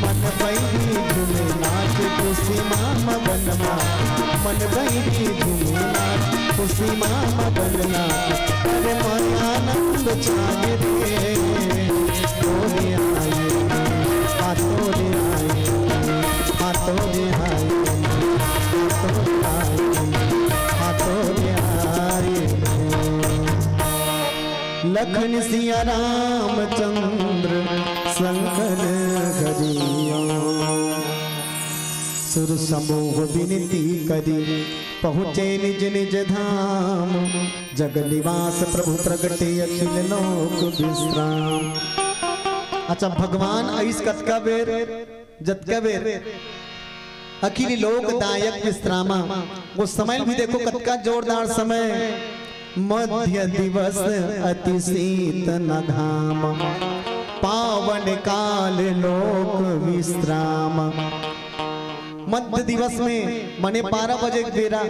मन बइरी झूमे नाच खुशी मा मगन मा, मन बइरी झूमे नाच खुशी मा मगन ना। अरे मन आनंद छागे रे, तोरे आए, आ तोरे आए, आ तोरे आए, आ तोरे आए, आ तोरे आए। लखन सिया रामचंद्र शंकर हरिओ। सुर समूह बिनती करी, पहुँचे निज निज धाम। जग निवास प्रभु प्रगटे, अखिल लोक विश्राम। अच्छा, भगवान अइस कतका बेर, जतका बेर अखिल लोक दायक विश्रामा, वो समय भी देखो कतका जोरदार समय। मध्य दिवस अति शीत न घाम, पावन काल लोक विश्राम। मध्य दिवस में मने बारह बजे के बेरा,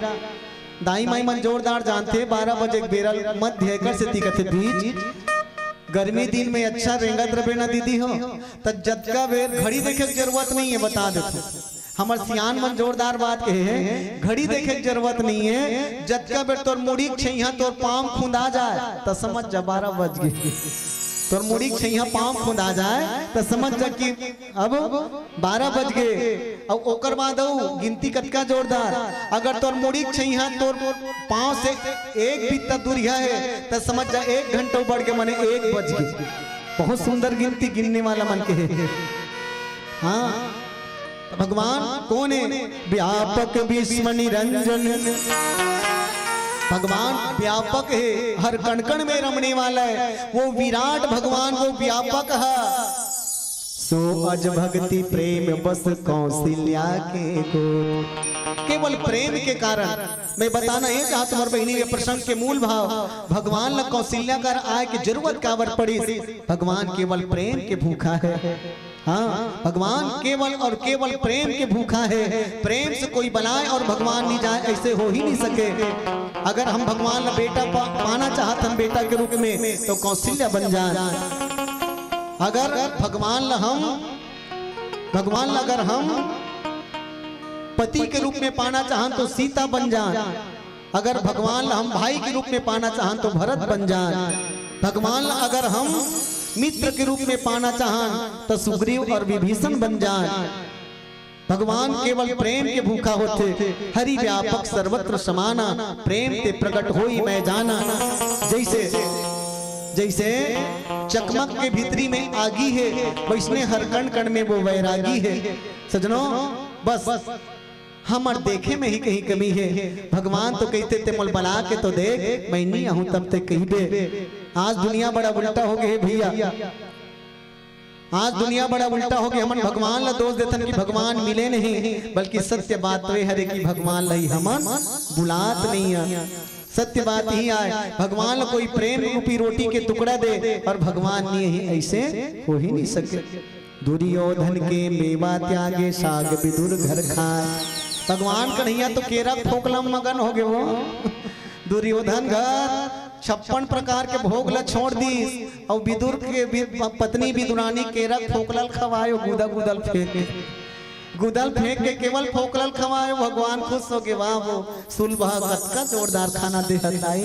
दाई माई मन जोरदार जानथे, बारह बजे के बेरा मध्य एकर सेती कथे बीच। गर्मी दिन में अच्छा रेंगत रबे ना दीदी हो, त जतका बेर घड़ी देखे के जरूरत नहीं है, बता देथों। हमर सियान मन जोरदार बात कहे हे, घड़ी देखे के जरूरत नहीं है। जतका बेर तोर मुड़ी के छैहा तोर पाँव खुंदा जाए, त समझ जा बारह बज गे। तोर मुड़ी के छैहा पाँव खुंदा जाए, त समझ जा कि अब बारह बज गे। अउ ओकर बाद अउ गिनती कतका जोरदार, अगर तोर मुड़ी के छैहा तोर पाँव से एक बित्ता दूरिहा हे, त समझ जा एक घंटा बढ़ के मने एक बज गे। बहुत सुंदर गिनती गिनने वाला मन के हे। हाँ, त भगवान कोन हे? व्यापक विश्व निरंजन। भगवान व्यापक हे, हर कण कण में रमने वाला हे। वो विराट भगवान, वो व्यापक हे। सो अज भक्ति प्रेम बस कौशल्या के गोद। केवल प्रेम के कारण। मैं बताना ये चाहत हूँ मोर बहिनी, ये प्रसंग के मूल भाव, भगवान ला कौशल्या कर आय के जरूरत काबर पड़िस? भगवान केवल प्रेम के भूखा हे। हाँ, भगवान केवल और केवल प्रेम के भूखा हे। प्रेम से कोई बलाय और भगवान नहीं जाय, ऐसे हो ही नहीं सके। अगर हम भगवान ला बेटा पा, पाना चाहत हन बेटा के रूप में, तो कौशल्या बन जान। अगर भगवान ला हम, भगवान ला अगर हम पति के रूप में पाना चाहन तो सीता बन जान, अगर भगवान ला हम भाई के रूप में पाना चाहन तो भरत बन जान, भगवान ला अगर हम मित्र के रूप में पाना चाहन तो सुग्रीव और विभीषण बन जान। भगवान केवल प्रेम के भूखा होथे। हरि व्यापक सर्वत्र समाना, प्रेम ते प्रगट होई मैं जाना। जैसे, जैसे चकमक के भीतरी में आगी हे, वैसने हर कण कण में वो वैरागी हे। सजनों, बस हमर देखे में ही कहीं कमी हे। भगवान तो कहिथे, "ते मोल बला के तो देख, मैं नहीं आहूं तब ते कहिबे।" आज दुनिया बड़ा उल्टा हो गए हे भैया। आज दुनिया बड़ा उल्टा हो गया। हमन भगवान ला दोष देथन कि भगवान मिले नहीं, बल्कि सत्य बात तो ये हरे कि भगवान ला ही हमन बुलात नहीं है। सत्य बात ही आय, भगवान ला कोई प्रेम रूपी रोटी के टुकड़ा दे और भगवान नहीं है, ऐसे हो ही नहीं सके। दुर्योधन के मेवा त्यागे, साग विदुर घर खाए। भगवान कन्हैया तो केरा फोकला म मगन हो गए वो। दुर्योधन घर छप्पन प्रकार के भोग ला छोड़ दीस, अउ विदुर के वि-, पत्नी विदुरानी केरा फोकला ल खवायो, गुदा गुदल फेंक के, गुदल फेंक के केवल फोकला ल खवायो, भगवान खुश हो गए। वाह, वो सुलभ कतका जोरदार खाना दे हताई।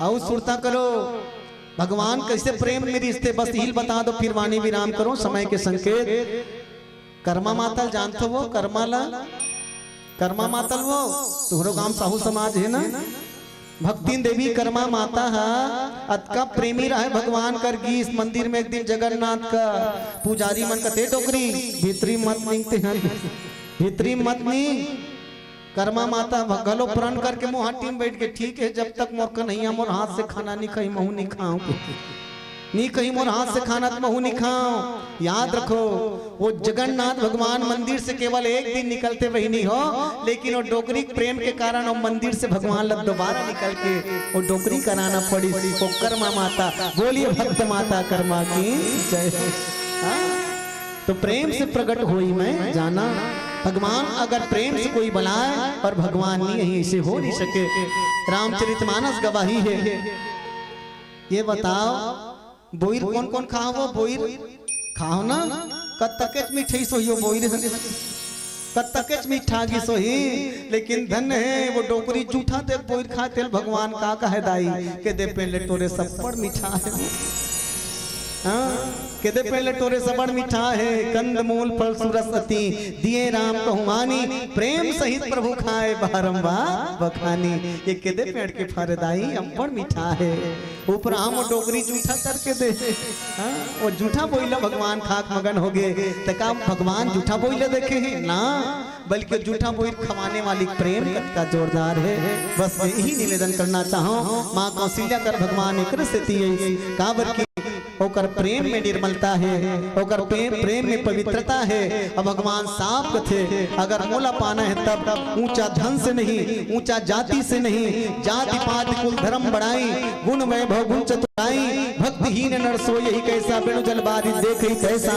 अउ सुरता करो, भगवान कैसे प्रेम में रिश्ते, बस इही ल बता दो, फिर वाणी विराम करो, समय के संकेत। करमा माता ल जानथो वो, करमा ला, करमा माता ल वो, तुहरो गांव साहू समाज है ना, भक्तिन देवी करमा माता हा अतका प्रेमी रहे भगवान कर गीस। मंदिर में एक दिन जगन्नाथ का पुजारी मन कथे, "डोकरी भीतरी मत निंगते हन, भीतरी मत निंग।" करमा माता घलो प्रण करके मोहाटी म बैठ के, "ठीक है, जब तक मोर कन्हैया मोर हाथ से खाना नहीं खाई, महू नहीं खाऊं।" नी कहीं मोर हाथ से खाना त महू नी खाओ। याद रखो, वो जगन्नाथ भगवान मंदिर से केवल एक दिन निकलते वही नहीं हो, लेकिन वो डोकरी के प्रेम के कारण वो मंदिर से भगवान लग दोबारा निकल के वो डोकरी कराना पड़ी सी, वो कर्मा माता। बोलिए भक्त माता कर्मा की जय। हाँ? तो प्रेम से प्रकट होई मैं जाना। भगवान अगर प्रेम से कोई बलाए और भगवान नहीं यहीं, ऐसे हो नहीं सके। रामचरितमानस गवाही है। ये बताओ, बोइर कोन कोन खाहो? बोइर खाहो ना? कतकेच मिठाई सोहियो बोइर, कतकेच मिठा गी सोही। लेकिन धन्य है वो डोकरी जूठा ते बोइर खाते भगवान का कहे दाई, के दे पहले टोरे सप्पड़ मिठा है। हाँ, के दे पहले टोरे सबड़ मिठा है, कंद मूल फल सुरस अति, दिए राम कहु मानी, प्रेम सहित प्रभु खाए बारंबार बखानी। ये के दे पेड़ के फरदाई अब्बड़ मिठा है। ऊपर आम और डोकरी जूठा करके दे। हाँ, वो जूठा बोइला भगवान खाक मगन हो गए। त का भगवान जूठा बोइला देखे हैं? ना, बल्कि जूठा बोइर खवाने वाली प्रेम कतका जोरदार है। बस यही निवेदन करना चाहो, माँ कौशल्या कर भगवान एक सेती है, काबर की ओकर प्रेम में निर्मलता है, ओकर प्रेम, प्रेम में पवित्रता है। अब भगवान साफ कथे, अगर मोला पाना है तब ऊंचा धन से नहीं, ऊंचा जाति से नहीं, जाति पात कुल धर्म बढ़ाई, गुण वैभव गुण चतुराई, भक्तिहीन नर सो यही कैसा, बिनु जल बारिश देखही तैसा।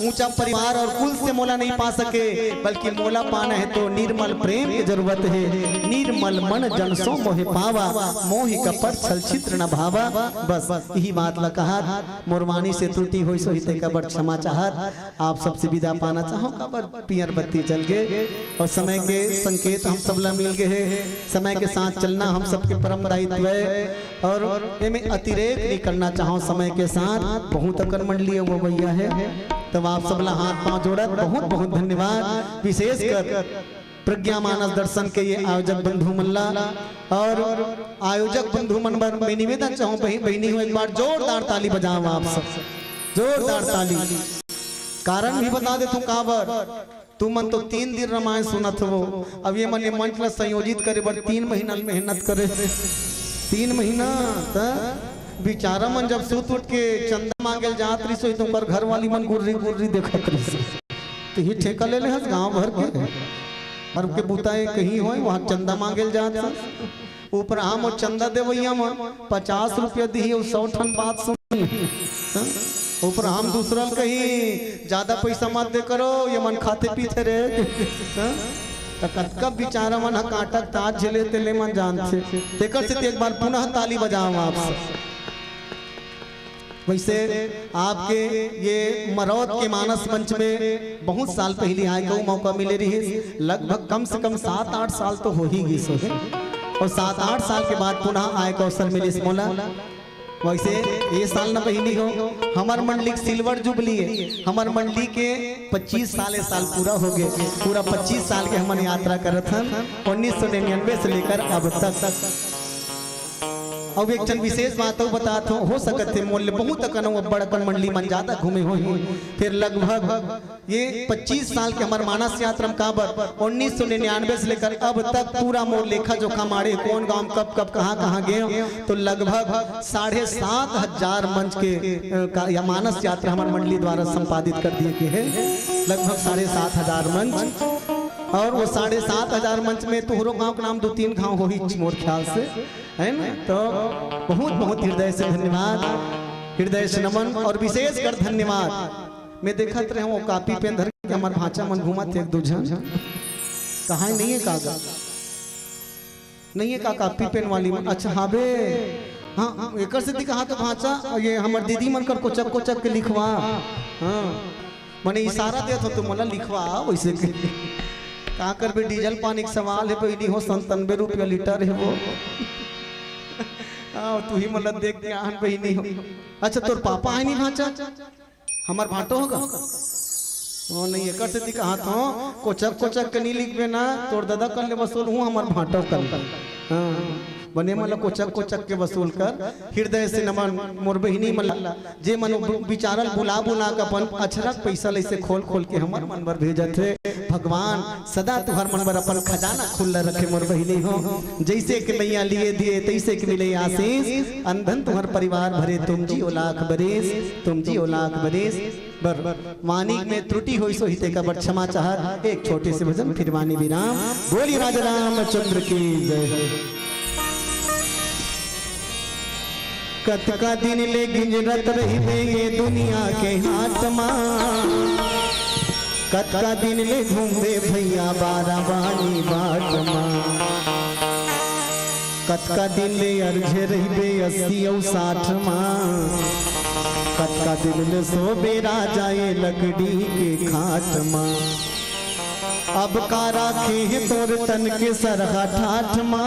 ऊंचा परिवार और कुल से मोला नहीं पा सके, बल्कि मोला पाना है तो निर्मल प्रेम की जरूरत है। निर्मल मन जन सो मोहि पावा, मोहि कपट छल छिद्र न भावा। बस यही बात ला कहा, मोर वाणी से त्रुटि होइस होही तेकर बर क्षमा चाहत, आप सबसे विदा पाना चाहो, काबर पियर बत्ती जल गे और समय के संकेत हम सब ला मिल गए है। समय के साथ चलना हम सबके परम दायित्व है और एमे अतिरेक नहीं करना चाहो। समय के साथ बहुत अकन मंडली वो भैया है, तब आप सब ला हाथ पांव जोड़त बहुत बहुत धन्यवाद। विशेषकर प्रज्ञा मानस दर्शन के ये आयोजक बंधु मन ला और आयोजक बंधु मन बर मैं निवेदन चाहूं, बही-, बहिनी हो, एक बार जोरदार ताली बजाओ आप सब, जोरदार ताली। कारण भी बता देथों काबर, तुमन तो तीन दिन रामायण सुनत हवो, अब ये मन ये मंच ला संयोजित करे बर तीन महीना मेहनत करे, तीन महीना त बिचारा मन जब सुत उठ के चंदा मांगे ल जात रहिस होही, त ओकर घरवाली मन गुर्री गुर्री देखत रहिस। त ही ठेका ले ले हस गांव भर के, अउ के बुता ए कहीं होय, वहां चंदा मांगे ल जात हस। ऊपर हम ओ चंदा देवइया मन पचास रुपया दिही अउ सौ ठन बात सुनही। हाँ? ऊपर हम दूसरा ल कहीं ज्यादा पैसा मत दे करो, ये मन खाथे पीथे रे। हाँ? त कतका बिचारा मन ह कांटा के ताज झेले, तेले मन जानथे। तेकर सेती एक बार पुनः ताली बजाओ आप सब। वैसे आपके ये मरौद के मानस मंच में बहुत साल पहिली आय के मौका मिले रहिस, लगभग कम से कम सात आठ साल तो हो ही गिस होही, अउ सात आठ साल के बाद पुनः आय के अवसर मिलिस मोला। वैसे ये साल न बहिनी हो, हमर मंडली के सिल्वर जुबली हे, हमर मंडली के पच्चीस साल ए साल पूरा हो गे। पूरा पच्चीस साल के हमन यात्रा करत हन, उन्नीस सौ निन्यानवे से लेकर अब तक। अउ एक ठन विशेष बात अउ बतात हों, हो सकत हे मोर ले बहुत अकन अउ अब्बड़ अकन मंडली मन जादा घूमे होही, फेर लगभग ये पच्चीस साल के हमर मानस यात्रा म काबर उन्नीस सौ निन्यानवे से लेकर अब तक पूरा मोर लेखा जोखा माड़े, कोन गांव म कब कब कहां कहां गेंव, तो लगभग साढ़े सात हजार मंच के, अ, का, या मानस यात्रा हमर मंडली द्वारा संपादित कर दिए गे हे, लगभग साढ़े सात हजार मंच। अउ वो साढ़े सात हजार मंच में तोहरो गांव के नाम दू तीन गांव होही मोर ख्याल से, है ना? तो बहुत बहुत हृदय से धन्यवाद, हृदय से नमन अउ विशेषकर धन्यवाद। मैं देखत रहे हों, वो कॉपी पेन धर के हमर भांचा मन घूमत हे एक दू झन। कहां हे, नहीं हे कागज? नहीं हे का कॉपी पेन वाली मन? अच्छा, हाबे। हाँ, एकर सेती कहाथों भांचा, ये हमर दीदी मन कर कोचक कोचक के लिखवा। हाँ, मने इशारा देत हों त मोला लिखवा, वैसे के। का करबे, डीजल पानी के सवाल हे बहिनी हो, संतानबे रुपया लीटर हे वो। हाँ, तुही मोला देख के आन बहिनी हो। अच्छा, तोर पापा हे नहीं भांचा? हमर भांटो होगा? ओ नहीं, एकर सेती कहाथों, कोचक कोचक के नहीं लिखबे ना, तोर ददा कर ले वसूल हूं, हमर भांटो कर ले। हाँ, बने मन ला कोचक कोचक के वसूल कर। हृदय से नमन मोर बहिनी मन ला, जे मन उ बिचारा ल बुला बुला के अपन अछरक पैसा ल अइसे खोल खोल के हमर मन बर भेजत हे। भगवान सदा तुंहर मन बर अपन खजाना खुल्ला रखे मोर बहिनी हो। जइसे के मइया लिए दिए तइसे के मिले आशीष, अनधन तुंहर परिवार भरे तुम जियो लाख बरिस, तुम जियो लाख बरिस। बर वाणी में त्रुटि होइस होही तेकर बर क्षमा चाहत एक छोटे से भजन, फिर वाणी विराम। बोलिए राजा रामचंद्र की जय। कतका दिन ले गिंजरत रहिबे ये दुनिया के हाट मा, कतका दिन ले घूमबे भइया बारावानी बाट मा, कतका दिन ले अरझे रहिबे अस्सी अउ साठ मा, कतका दिन ले सोबे राजा ये लकड़ी के खाट मा। अब का राखे हे तोर तन के सरहा ठाठ मा,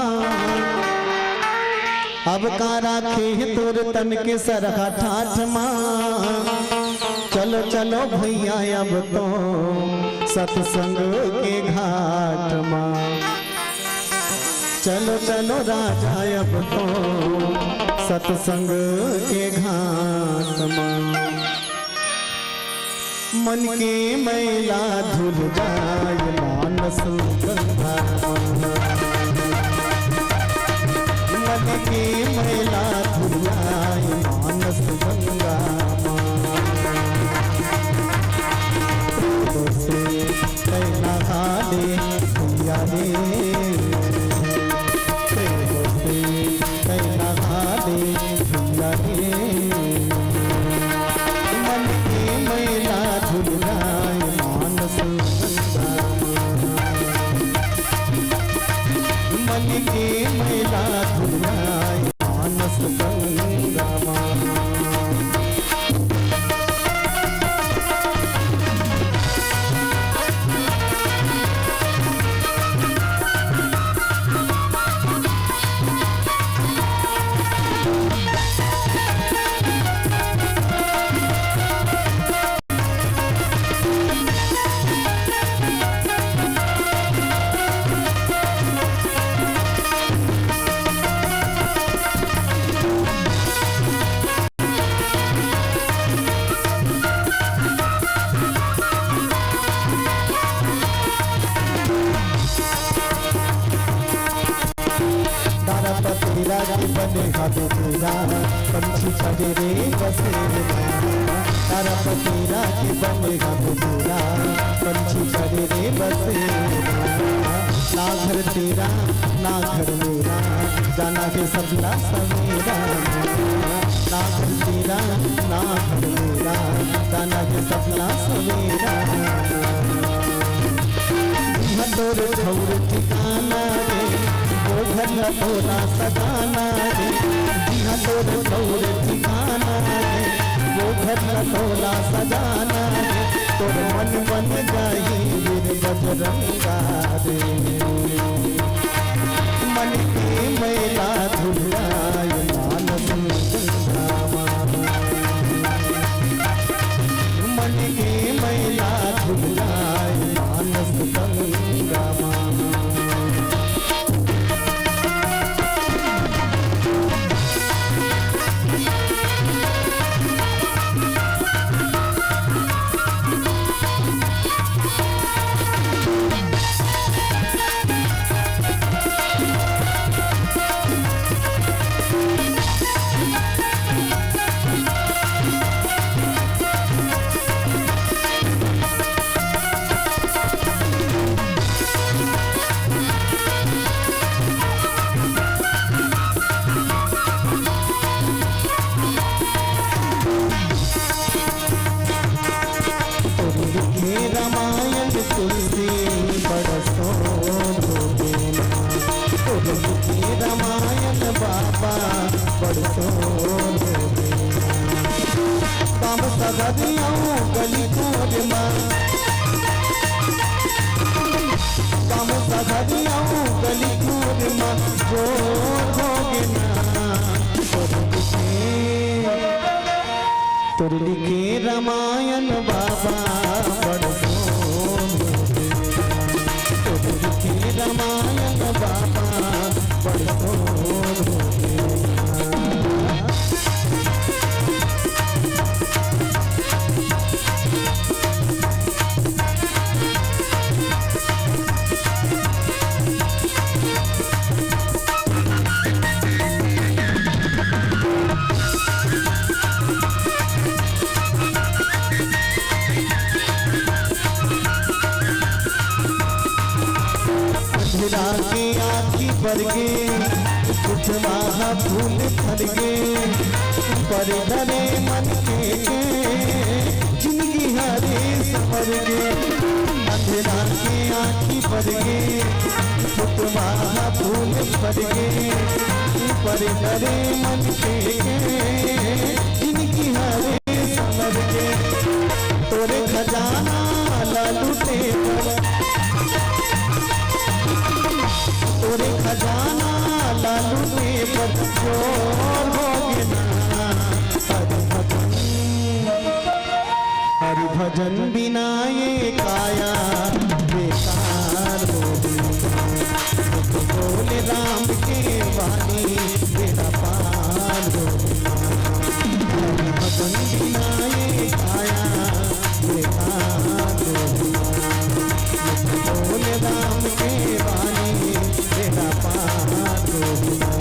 अब का राखे हे तोर तन के सरहा ठाठ मा। चलो चलो भइया अब तो सतसंग के घाट मा, चलो चलो राजा अब तो सतसंग के घाट मा। मन के मैला धुल जाय मानस गंगा मा। मन के मैला धुल जाय मानस गंगा मा। प्रेम से कैला हाले भैया रे। प्रेम से कैला हाले भैया रे। मन के मैला धुल जाय मानस गंगा मा। मन के मैला धुल जाय मानस गंगा मा। बने हा बेटेरा, पंछी करे रे बसेरा। तारा पटेरा के बने हा बेटेरा, पंछी करे रे बसेरा। ना घर तेरा, ना घर मेरा, जाना है सपना सवेरा। ना घर तेरा, ना घर मेरा, जाना है सपना सवेरा। इहाँ तोर ठौर ठिकाना रे, वो घर ला तोला सजाना रे। इहाँ तोर ठौर ठिकाना रे, वो घर ला तोला सजाना रे। तोर मन बन जाही वीर बजरंगा रे। मन के मैला धुलाय मानस गंगा मा। मन के मैला धुलाय मानस गंगा मा। तोर लिखे रामायण तुलसी बड़ सोन हो देना। तोर लिखे रामायण बाबा बड़ सोन हो देना। काम सगरियाऊ गली कोर मा, काम सगरियाऊ गली कोर मा जोर हो गेना। तोर लिखे तोर लिखे रामायण बाबा बड़ सोन हो देना। तोर लिखे रामायण बाबा बड़ सोन हो देना। अंधेरा के आँखी बर गे, फुटवा ह फूल फर गे, पर धरे मन के, के जिंदगी हरे संवर गे। अंधेरा के आँखी बर गे, फुटवा ह फूल फर गे, पर धरे मन के, के जिंदगी हरे संवर गे। तोरे खजाना ला लूटे बर, तोरे खजाना ला लूटे बर जोर हो गेना। हरि भजन, हरि भजन बिना ये काया बेकार हो गेना। बोले राम के बानी बेड़ा पार हो गेना। हरि भजन बिना ये काया बेकार हो गेना। बोले राम के बानी बेड़ा पार हो गेना।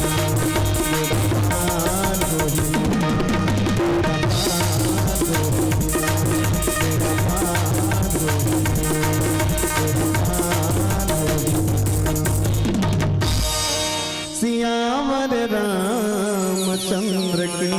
बेड़ा पार हो गेना। बेड़ा पार हो गेना। बेड़ा पार हो गेना। बेड़ा पार हो गेना। सियावर रामचंद्र की